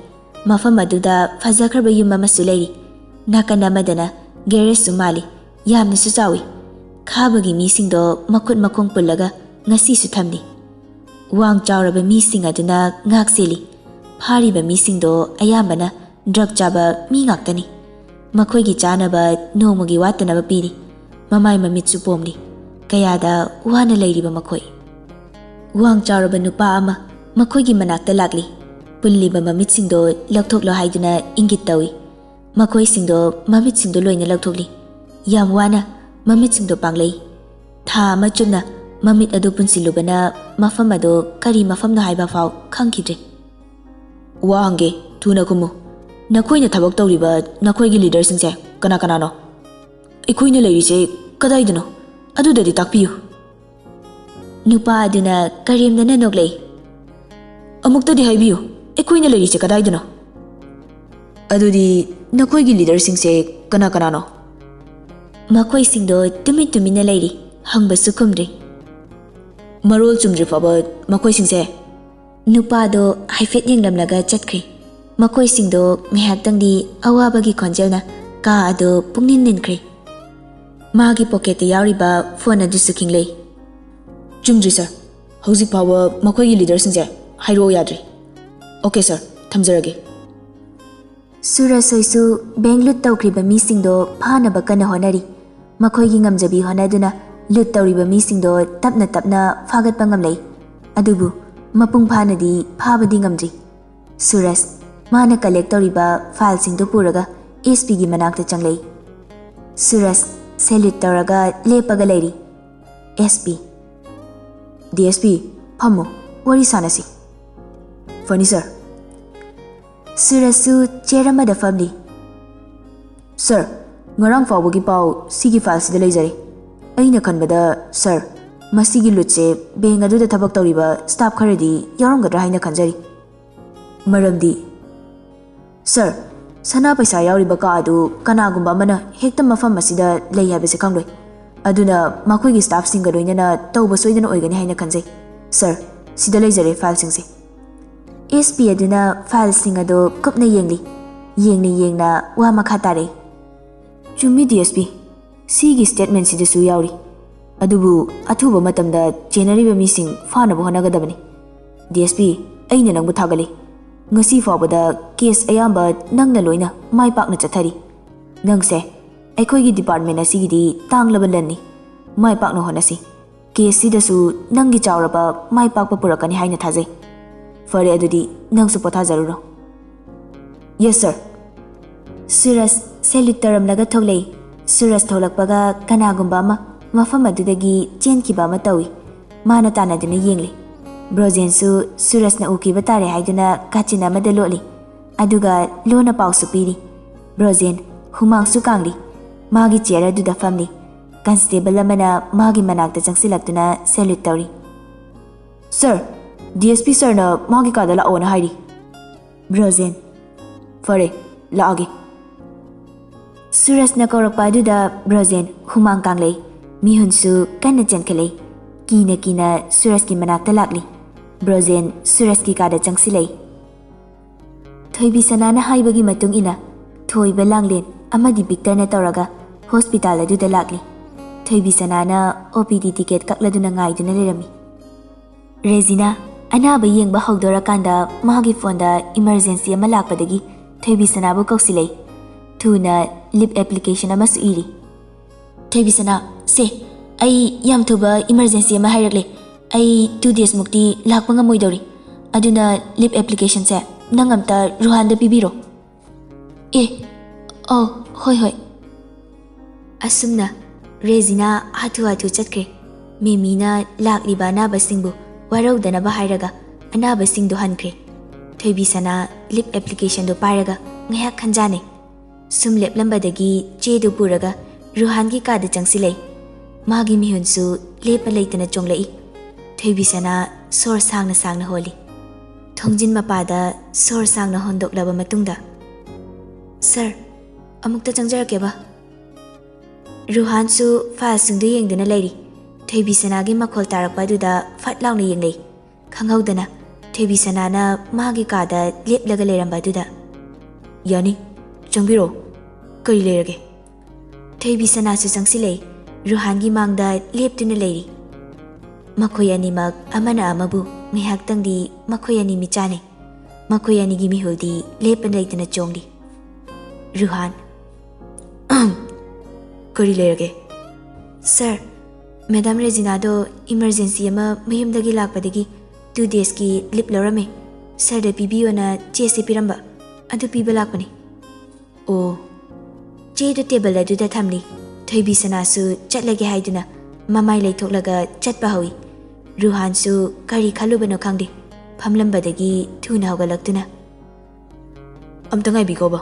ꯃꯐꯝ ꯑꯗꯨꯗ ꯐꯖꯈ꯭ꯔꯕ ꯌꯨꯝ ꯑꯃꯁꯨ ꯂꯩꯔꯤ꯫ ꯅꯥꯀꯟ ꯑꯃꯗꯅ ꯒꯦꯔꯦꯖꯁꯨ ꯃꯥꯜꯂꯤ꯫ ꯌꯥꯝꯅꯁꯨ ꯆꯥꯎꯏ꯫ ꯈꯥꯕꯒꯤ ꯃꯤꯁꯤꯡꯗꯣ ꯃꯈꯨꯠ ꯃꯈꯣꯡ ꯄꯨꯜꯂꯒ ꯉꯁꯤꯁꯨ ꯊꯝꯂꯤ꯫ ꯋꯥꯡ ꯆꯥꯎꯔꯕ ꯃꯤꯁꯤꯡ ꯑꯗꯨꯅ ꯉꯥꯛ ꯁꯦꯜꯂꯤ꯫ ꯐꯥꯔꯤꯕ ꯃꯤꯁꯤꯡꯗꯣ ꯑꯌꯥꯝꯕꯅ ꯗ꯭ꯔꯒ ꯆꯥꯕ ꯃꯤ ꯉꯥꯛꯇꯅꯤ꯫ ꯃꯈꯣꯏꯒꯤ ꯆꯥꯅꯕ ꯅꯣꯡꯃꯒꯤ ꯋꯥꯠꯇꯅꯕ ꯄꯤꯔꯤ꯫ ꯃꯃꯥꯏ ꯃꯃꯤꯠꯁꯨ ꯄꯣꯝꯂꯤ꯫ ꯀꯌꯥꯗ ꯋꯥꯅ ꯂꯩꯔꯤꯕ ꯃꯈꯣꯏ꯫ ꯋꯥꯡ ꯆꯥꯎꯔꯕ ꯅꯨꯄꯥ ꯑꯃ ꯃꯈꯣꯏꯒꯤ ꯃꯅꯥꯛꯇ ꯂꯥꯛꯂꯤ꯫ ꯄꯨꯜꯂꯤꯕ ꯃꯃꯤꯠꯁꯤꯡꯗꯣ ꯂꯧꯊꯣꯛꯂꯣ ꯍꯥꯏꯗꯨꯅ ꯏꯪꯒꯤꯠ ꯇꯧꯏ꯫ ꯃꯈꯣꯏꯁꯤꯡꯗꯣ ꯃꯃꯤꯠꯁꯤꯡꯗꯣ ꯂꯣꯏꯅ ꯂꯧꯊꯣꯛꯂꯤ꯫ ꯌꯥꯝ ꯋꯥꯅ ꯃꯃꯤꯠꯁꯤꯡꯗꯣ ꯄꯥꯡꯂꯛꯏ꯫ ꯊꯥ ꯑꯃ ꯆꯨꯞꯅ ꯃꯃꯤꯠ ꯑꯗꯨ ꯄꯨꯟꯁꯤꯜꯂꯨꯕꯅ ꯃꯐꯝ ꯑꯗꯨ ꯀꯔꯤ ꯃꯐꯝꯅꯣ ꯍꯥꯏꯕ ꯐꯥꯎ ꯈꯪꯈꯤꯗ꯭ꯔꯦ꯫ ꯋꯥ ꯍꯪꯒꯦ, ꯊꯨꯅ ꯈꯨꯝꯃꯨ꯫ ꯅꯈꯣꯏꯅ ꯊꯕꯛ ꯇꯧꯔꯤꯕ ꯅꯈꯣꯏꯒꯤ ꯂꯤꯗꯔꯁꯤꯡꯁꯦ ꯀꯅꯥ ꯀꯅꯥꯅꯣ? ꯑꯩꯈꯣꯏꯅ ꯂꯩꯔꯤꯁꯦ ꯀꯗꯥꯏꯗꯅꯣ? ꯑꯗꯨꯗꯗꯤ ꯇꯥꯛꯄꯤꯌꯨ꯫ ꯅꯨꯄꯥ ꯑꯗꯨꯅ ꯀꯔꯦꯝꯅꯅ ꯅꯣꯛꯂꯛꯏ꯫ ꯑꯃꯨꯛꯇꯗꯤ ꯍꯥꯏꯕꯤꯌꯨ, ꯑꯩꯈꯣꯏꯅ ꯂꯩꯔꯤꯁꯦ ꯀꯗꯥꯏꯗꯅꯣ? ꯑꯗꯨꯗꯤ ꯅꯈꯣꯏꯒꯤ ꯂꯤꯗꯔꯁꯤꯡꯁꯦ ꯀꯅꯥ ꯀꯅꯥꯅꯣ? ꯃꯈꯣꯏꯁꯤꯡꯗꯣ ꯇꯨꯃꯤꯟ ꯇꯨꯃꯤꯟꯅ ꯂꯩꯔꯤ, ꯍꯪꯕꯁꯨ ꯈꯨꯝꯗ꯭ꯔꯤ꯫ ꯃꯔꯣꯜ ꯆꯨꯝꯗ꯭ꯔꯤ ꯐꯥꯎꯕ ꯃꯈꯣꯏꯁꯤꯡꯁꯦ? ꯅꯨꯄꯥꯗꯣ ꯍꯥꯏꯐꯦꯠ ꯌꯦꯡꯂꯝꯂꯒ ꯆꯠꯈ꯭ꯔꯦ꯫ ꯃꯈꯣꯏꯁꯤꯡꯗꯣ ꯉꯥꯏꯍꯥꯛꯇꯪꯗꯤ ꯑꯋꯥꯕꯒꯤ ꯈꯣꯟꯖꯦꯜꯅ ꯀꯥ ꯑꯗꯨ ꯄꯨꯡꯅꯤꯟ ꯅꯤꯟꯈ꯭ꯔꯦ꯫ ꯃꯥꯒꯤ ꯄꯣꯀꯦꯠꯇ ꯌꯥꯎꯔꯤꯕ ꯐꯣꯟ ꯑꯗꯨꯁꯨ ꯈꯤꯡꯂꯩ꯫ ꯆꯨꯝꯗ꯭ꯔꯤ ꯁꯥꯔ, ꯍꯧꯖꯤꯛ ꯐꯥꯎꯕ ꯃꯈꯣꯏꯒꯤ ꯂꯤꯗꯔꯁꯤꯡꯁꯦ ꯍꯥꯏꯔꯛꯑꯣ ꯌꯥꯗ꯭ꯔꯤ꯫ ꯑꯣꯀꯦ ꯁꯥꯔ, ꯊꯝꯖꯔꯒꯦ꯫ ꯁꯨꯔꯖ ꯍꯣꯏꯁꯨ ꯕꯦꯡ ꯂꯨꯠ ꯇꯧꯈ꯭ꯔꯤꯕ ꯃꯤꯁꯤꯡꯗꯣ ꯐꯥꯅꯕ ꯀꯟꯅ ꯍꯣꯠꯅꯔꯤ꯫ ꯃꯈꯣꯏꯒꯤ ꯉꯝꯖꯕꯤ ꯍꯣꯠꯅꯗꯨꯅ ꯂꯨꯠ ꯇꯧꯔꯤꯕ ꯃꯤꯁꯤꯡꯗꯣ ꯇꯞꯅ ꯇꯞꯅ ꯐꯥꯒꯠꯄ ꯉꯝꯂꯛꯏ꯫ ꯑꯗꯨꯕꯨ ꯃꯄꯨꯡ ꯐꯥꯅꯗꯤ ꯐꯥꯕꯗꯤ ꯉꯝꯗ꯭ꯔꯤ꯫ ꯁꯨꯔꯖ, ꯃꯥꯅ ꯀꯂꯦꯛ ꯇꯧꯔꯤꯕ ꯐꯥꯏꯜꯁꯤꯡꯗꯨ ꯄꯨꯔꯒ ꯑꯦꯁ ꯄꯤꯒꯤ ꯃꯅꯥꯛꯇ ꯆꯪꯂꯛꯏ꯫ ꯁꯨꯔꯖ ꯁꯦꯂ꯭ꯌꯨꯠ ꯇꯧꯔꯒ ꯂꯦꯞꯄꯒ ꯂꯩꯔꯤ꯫ S P. D S P, ꯐꯝꯃꯨ, ꯋꯥꯔꯤ ꯁꯥꯟꯅꯁꯤ꯫ ꯐꯅꯤ ꯁꯥꯔ꯫ ꯁꯨꯔꯖꯁꯨ ꯆꯤꯌꯔ ꯑꯃꯗ ꯐꯝꯂꯤ꯫ ꯁꯥꯔ, ꯉꯔꯥꯡ ꯐꯥꯎꯕꯒꯤ ꯄꯥꯎ ꯁꯤꯒꯤ ꯐꯥꯏꯜꯁꯤꯗ ꯂꯩꯖꯔꯦ꯫ ꯑꯩꯅ ꯈꯟꯕꯗ, ꯁꯥꯔ, ꯃꯁꯤꯒꯤ ꯂꯨꯠꯁꯦ ꯕꯦꯡ ꯑꯗꯨꯗ ꯊꯕꯛ ꯇꯧꯔꯤꯕ ꯁ꯭ꯇꯥꯐ ꯈꯔꯗꯤ ꯌꯥꯎꯔꯝꯒꯗ꯭ꯔꯥ ꯍꯥꯏꯅ ꯈꯟꯖꯔꯤ꯫ ꯃꯔꯝꯗꯤ? ꯁꯥꯔ, ꯁꯅꯥ ꯄꯩꯁꯥ ꯌꯥꯎꯔꯤꯕ ꯀꯥ ꯑꯗꯨ ꯀꯅꯥꯒꯨꯝꯕ ꯑꯃꯅ ꯍꯦꯛꯇ ꯃꯐꯝ ꯑꯁꯤꯗ ꯂꯩ ꯍꯥꯏꯕꯁꯦ ꯈꯪꯂꯣꯏ꯫ ꯑꯗꯨꯅ ꯃꯈꯣꯏꯒꯤ ꯁ꯭ꯇꯥꯐꯁꯤꯡꯒ ꯂꯣꯏꯅꯅ ꯇꯧꯕ ꯁꯣꯏꯗꯅ ꯑꯣꯏꯒꯅꯤ ꯍꯥꯏꯅ ꯈꯟꯖꯩ꯫ ꯁꯥꯔ, ꯁꯤꯗ ꯂꯩꯖꯔꯦ ꯐꯥꯏꯜꯁꯤꯡꯁꯦ꯫ ꯑꯦꯁ ꯄꯤ ꯑꯗꯨꯅ ꯐꯥꯏꯜꯁꯤꯡ ꯑꯗꯨ ꯀꯨꯞꯅ ꯌꯦꯡꯂꯤ꯫ ꯌꯦꯡꯅ ꯌꯦꯡꯅ ꯋꯥ ꯃꯈꯥ ꯇꯥꯔꯛꯏ꯫ ꯆꯨꯝꯃꯤ, ꯗꯤ ꯑꯦꯁ ꯄꯤ꯫ ꯁꯤꯒꯤ ꯁ꯭ꯇꯦꯠꯃꯦꯟꯁꯤꯗꯁꯨ ꯌꯥꯎꯔꯤ꯫ ꯑꯗꯨꯕꯨ ꯑꯊꯨꯕ ꯃꯇꯝꯗ ꯆꯦꯟꯅꯔꯤꯕ ꯃꯤꯁꯤꯡ ꯐꯥꯅꯕ ꯍꯣꯠꯅꯒꯗꯕꯅꯤ꯫ ꯗꯤ ꯑꯦꯁ ꯄꯤ, ꯑꯩꯅ ꯅꯪꯕꯨ ꯊꯥꯒꯠꯂꯤ꯫ ꯉꯁꯤ ꯐꯥꯎꯕꯗ ꯀꯦꯁ ꯑꯌꯥꯝꯕ ꯅꯪꯅ ꯂꯣꯏꯅ ꯃꯥꯏ ꯄꯥꯛꯅ ꯆꯠꯊꯔꯤ꯫ ꯅꯪꯁꯦ ꯑꯩꯈꯣꯏꯒꯤ ꯗꯤꯄꯥꯔꯠꯃꯦꯟ ꯑꯁꯤꯒꯤꯗꯤ ꯇꯥꯡꯂꯕ ꯂꯟꯅꯤ꯫ ꯃꯥꯏ ꯄꯥꯛꯅ ꯍꯣꯠꯅꯁꯤ꯫ ꯀꯦꯁꯁꯤꯗꯁꯨ ꯅꯪꯒꯤ ꯆꯥꯎꯔꯕ ꯃꯥꯏ ꯄꯥꯛꯄ ꯄꯨꯔꯛꯀꯅꯤ ꯍꯥꯏꯅ ꯊꯥꯖꯩ꯫ ꯐꯔꯦ, ꯑꯗꯨꯗꯤ ꯅꯪꯁꯨ ꯄꯣꯊꯥꯖꯔꯨꯔꯣ꯫ ꯌꯦꯁ, ꯁꯥꯔ꯫ ꯁꯨꯔꯖ ꯁꯦꯂ꯭ꯌꯨꯠ ꯇꯧꯔꯝꯂꯒ ꯊꯣꯛꯂꯛꯏ꯫ ꯁꯨꯔꯖ ꯊꯣꯛꯂꯛꯄꯒ ꯀꯅꯥꯒꯨꯝꯕ ꯑꯃ ꯃꯐꯝ ꯑꯗꯨꯗꯒꯤ ꯆꯦꯟꯈꯤꯕ ꯑꯃ ꯇꯧꯏ꯫ ꯃꯥꯅ ꯇꯥꯟꯅꯗꯨꯅ ꯌꯦꯡꯂꯤ꯫ ꯕ꯭ꯔꯣꯖꯦꯟꯁꯨ ꯁꯨꯔꯖꯅ ꯎꯈꯤꯕ ꯇꯥꯔꯦ ꯍꯥꯏꯗꯨꯅ ꯀꯥꯆꯤꯟ ꯑꯃꯗ ꯂꯣꯠꯂꯤ꯫ ꯑꯗꯨꯒ ꯂꯣꯟꯅ ꯄꯥꯎꯁꯨ ꯄꯤꯔꯤ꯫ ꯕ꯭ꯔꯣꯖꯦꯟ ꯍꯨꯃꯥꯡꯁꯨ ꯀꯥꯡꯂꯤ꯫ ꯃꯥꯒꯤ ꯆꯤꯌꯔ ꯑꯗꯨꯗ ꯐꯝꯂꯤ꯫ ꯀꯟꯁꯇꯦꯕꯜ ꯑꯃꯅ ꯃꯥꯒꯤ ꯃꯅꯥꯛꯇ ꯆꯪꯁꯤꯜꯂꯛꯇꯨꯅ ꯁꯦꯂ꯭ꯌꯨꯠ ꯇꯧꯔꯤ꯫ "ꯁꯥꯔ, ꯗꯤ ꯑꯦꯁ ꯄꯤ ꯁꯥꯔꯅ ꯃꯥꯒꯤ ꯀꯥꯗ ꯂꯥꯛꯑꯣꯅ ꯍꯥꯏꯔꯤ꯫" ꯕ꯭ꯔꯣꯖꯦꯟ, "ꯐꯔꯦ, ꯂꯥꯛꯑꯒꯦ꯫" ꯁꯨꯔꯖꯅ ꯀꯧꯔꯛꯄ ꯑꯗꯨꯗ ꯕ꯭ꯔꯣꯖꯦꯟ ꯍꯨꯃꯥꯡ ꯀꯥꯡꯂꯩ꯫ ꯃꯤꯍꯨꯟꯁꯨ ꯀꯟꯅ ꯆꯦꯟꯈꯠꯂꯛꯏ꯫ ꯀꯤꯅ ꯀꯤꯅ ꯁꯨꯔꯖꯀꯤ ꯃꯅꯥꯛꯇ ꯂꯥꯛꯂꯤ꯫ ꯕ꯭ꯔꯣꯖꯦꯟ ꯁꯨꯔꯖꯀꯤ ꯀꯥꯗ ꯆꯪꯁꯤꯜꯂꯛꯏ꯫ ꯊꯣꯏꯕꯤ ꯁꯅꯥꯅ ꯍꯥꯏꯕꯒꯤ ꯃꯇꯨꯡ ꯏꯟꯅ ꯊꯣꯏꯕ, ꯂꯥꯡꯂꯦꯟ ꯑꯃꯗꯤ ꯕꯤꯛꯇꯔꯅ ꯇꯧꯔꯒ ꯍꯣꯁꯄꯤꯇꯥꯜ ꯑꯗꯨꯗ ꯂꯥꯛꯂꯤ꯫ ꯊꯣꯏꯕꯤ ꯁꯅꯥꯅ ꯑꯣ ꯄꯤ ꯗꯤ ꯇꯤꯀꯦꯠ ꯀꯛꯂꯗꯨꯅ ꯉꯥꯏꯗꯨꯅ ꯂꯩꯔꯝꯃꯤ꯫ "ꯔꯦꯖꯤꯅꯥ, ꯑꯅꯥꯕ ꯌꯦꯡꯕ ꯍꯧꯗꯣꯔꯀꯥꯟꯗ ꯃꯥꯒꯤ ꯐꯣꯟꯗ ꯏꯃꯔꯖꯦꯟꯁꯤ ꯑꯃ ꯂꯥꯛꯄꯗꯒꯤ ꯊꯣꯏꯕꯤ ꯁꯅꯥꯕꯨ ꯀꯧꯁꯤꯜꯂꯛꯏ꯫ ꯊꯨꯅ ꯂꯤꯞ ꯑꯦꯄ꯭ꯂꯤꯀꯦꯁꯟ ꯑꯃꯁꯨ ꯏꯔꯤ꯫" "ꯊꯣꯏꯕꯤ ꯁꯅꯥ, ꯁꯦ, ꯑꯩ ꯌꯥꯝ ꯊꯨꯕ ꯏꯃꯔꯖꯦꯟꯁꯤ ꯑꯃ ꯍꯥꯏꯔꯛꯂꯦ꯫ ꯑꯩ ꯇꯨ ꯗꯦꯖꯃꯨꯛꯇꯤ ꯂꯥꯛꯄ ꯉꯝꯃꯣꯏꯗꯧꯔꯤ꯫ ꯑꯗꯨꯅ ꯂꯤꯞ ꯑꯦꯄ꯭ꯂꯤꯀꯦꯁꯟꯁꯦ ꯅꯪ ꯑꯝꯇ ꯔꯨꯍꯥꯟꯗ ꯄꯤꯕꯤꯔꯣ꯫" "ꯑꯦ, ꯑꯧ, ꯍꯣꯏ, ꯍꯣꯏ꯫" ꯑꯁꯨꯝꯅ ꯔꯦꯖꯤꯅꯥ ꯍꯥꯊꯨ ꯍꯥꯊꯨ ꯆꯠꯈ꯭ꯔꯦ꯫ ꯃꯦꯃꯤꯅ ꯂꯥꯛꯂꯤꯕ ꯑꯅꯥꯕꯁꯤꯡꯕꯨ ꯋꯥꯔꯧꯗꯅꯕ ꯍꯥꯏꯔꯒ ꯑꯅꯥꯕꯁꯤꯡꯗꯨ ꯍꯟꯈ꯭ꯔꯦ꯫ ꯊꯣꯏꯕꯤ ꯁꯅꯥ ꯂꯤꯞ ꯑꯦꯄ꯭ꯂꯤꯀꯦꯁꯟꯗꯨ ꯄꯥꯏꯔꯒ ꯉꯥꯏꯍꯥꯛ ꯈꯟꯖꯥꯅꯩ꯫ ꯁꯨꯝ ꯂꯦꯞꯂꯝꯕꯗꯒꯤ ꯆꯦꯗꯨ ꯄꯨꯔꯒ ꯔꯨꯍꯥꯟꯒꯤ ꯀꯥꯗ ꯆꯪꯁꯤꯜꯂꯛꯏ꯫ ꯃꯥꯒꯤ ꯃꯤꯍꯨꯟꯁꯨ ꯂꯦꯞꯄ ꯂꯩꯇꯅ ꯆꯣꯡꯂꯛꯏ꯫ ꯊꯣꯏꯕꯤ ꯁꯅꯥ ꯁꯣꯔ ꯁꯥꯡꯅ ꯁꯥꯡꯅ ꯍꯣꯜꯂꯤ꯫ ꯊꯣꯡꯖꯤꯟ ꯃꯄꯥꯗ ꯁꯣꯔ ꯁꯥꯡꯅ ꯍꯣꯟꯗꯣꯛꯂꯕ ꯃꯇꯨꯡꯗ, "ꯁꯥꯔ, ꯑꯃꯨꯛꯇ ꯆꯪꯖꯔꯛꯀꯦꯕ꯫" ꯔꯨꯍꯥꯟꯁꯨ ꯐꯥꯏꯜꯁꯤꯡꯗꯨ ꯌꯦꯡꯗꯨꯅ ꯂꯩꯔꯤ꯫ ꯊꯣꯏꯕꯤ ꯁꯅꯥꯒꯤ ꯃꯈꯣꯜ ꯇꯥꯔꯛꯄ ꯑꯗꯨꯗ ꯐꯠ ꯂꯥꯎꯅ ꯌꯦꯡꯂꯛꯏ꯫ ꯈꯪꯍꯧꯗꯅ ꯊꯣꯏꯕꯤ ꯁꯅꯥꯅ ꯃꯥꯒꯤ ꯀꯥꯗ ꯂꯦꯞꯂꯒ ꯂꯩꯔꯝꯕ ꯑꯗꯨꯗ, "ꯌꯥꯅꯤ, ꯆꯪꯕꯤꯔꯛꯑꯣ꯫ ꯀꯔꯤ ꯂꯩꯔꯒꯦ?" ꯊꯣꯏꯕꯤ ꯁꯅꯥꯁꯨ ꯆꯪꯁꯤꯜꯂꯛꯏ꯫ ꯔꯨꯍꯥꯟꯒꯤ ꯃꯥꯡꯗ ꯂꯦꯞꯇꯨꯅ ꯂꯩꯔꯤ꯫ ꯃꯈꯣꯏ ꯑꯅꯤꯃꯛ ꯑꯃꯅ ꯑꯃꯕꯨ ꯉꯥꯏꯍꯥꯛꯇꯪꯗꯤ ꯃꯈꯣꯏ ꯑꯅꯤ ꯃꯤꯠꯆꯥꯅꯩ꯫ ꯃꯈꯣꯏ ꯑꯅꯤꯒꯤ ꯃꯤꯍꯨꯜꯗꯤ ꯂꯦꯞꯄ ꯂꯩꯇꯅ ꯆꯣꯡꯂꯤ꯫ ꯔꯨꯍꯥꯟ, "ꯀꯔꯤ ꯂꯩꯔꯒꯦ?" "ꯁꯥꯔ, ꯃꯦꯗꯥꯝ ꯔꯦꯖꯤꯅꯥꯗꯣ ꯏꯃꯔꯖꯦꯟꯁꯤ ꯑꯃ ꯃꯌꯨꯝꯗꯒꯤ ꯂꯥꯛꯄꯗꯒꯤ ꯇꯨ ꯗꯦꯖꯀꯤ ꯂꯤꯞ ꯂꯧꯔꯝꯃꯦ꯫ ꯁꯥꯔꯗ ꯄꯤꯕꯤꯌꯣꯅ ꯆꯦꯁꯦ ꯄꯤꯔꯝꯕ꯫ ꯑꯗꯨ ꯄꯤꯕ ꯂꯥꯛꯄꯅꯤ꯫" "ꯑꯣ꯫" ꯆꯦꯗꯨ ꯇꯦꯕꯜ ꯑꯗꯨꯗ ꯊꯝꯂꯤ꯫ ꯊꯣꯏꯕꯤꯁꯅꯥꯁꯨ ꯆꯠꯂꯒꯦ ꯍꯥꯏꯗꯨꯅ ꯃꯃꯥꯏ ꯂꯩꯊꯣꯛꯂꯒ ꯆꯠꯄ ꯍꯧꯏ꯫ ꯔꯨꯍꯥꯟꯁꯨ ꯀꯔꯤ ꯈꯜꯂꯨꯕꯅꯣ ꯈꯪꯗꯦ, ꯐꯝꯂꯝꯕꯗꯒꯤ ꯊꯨꯅ ꯍꯧꯒꯠꯂꯛꯇꯨꯅ, "ꯑꯝꯇ ꯉꯥꯏꯕꯤꯈꯣꯕ,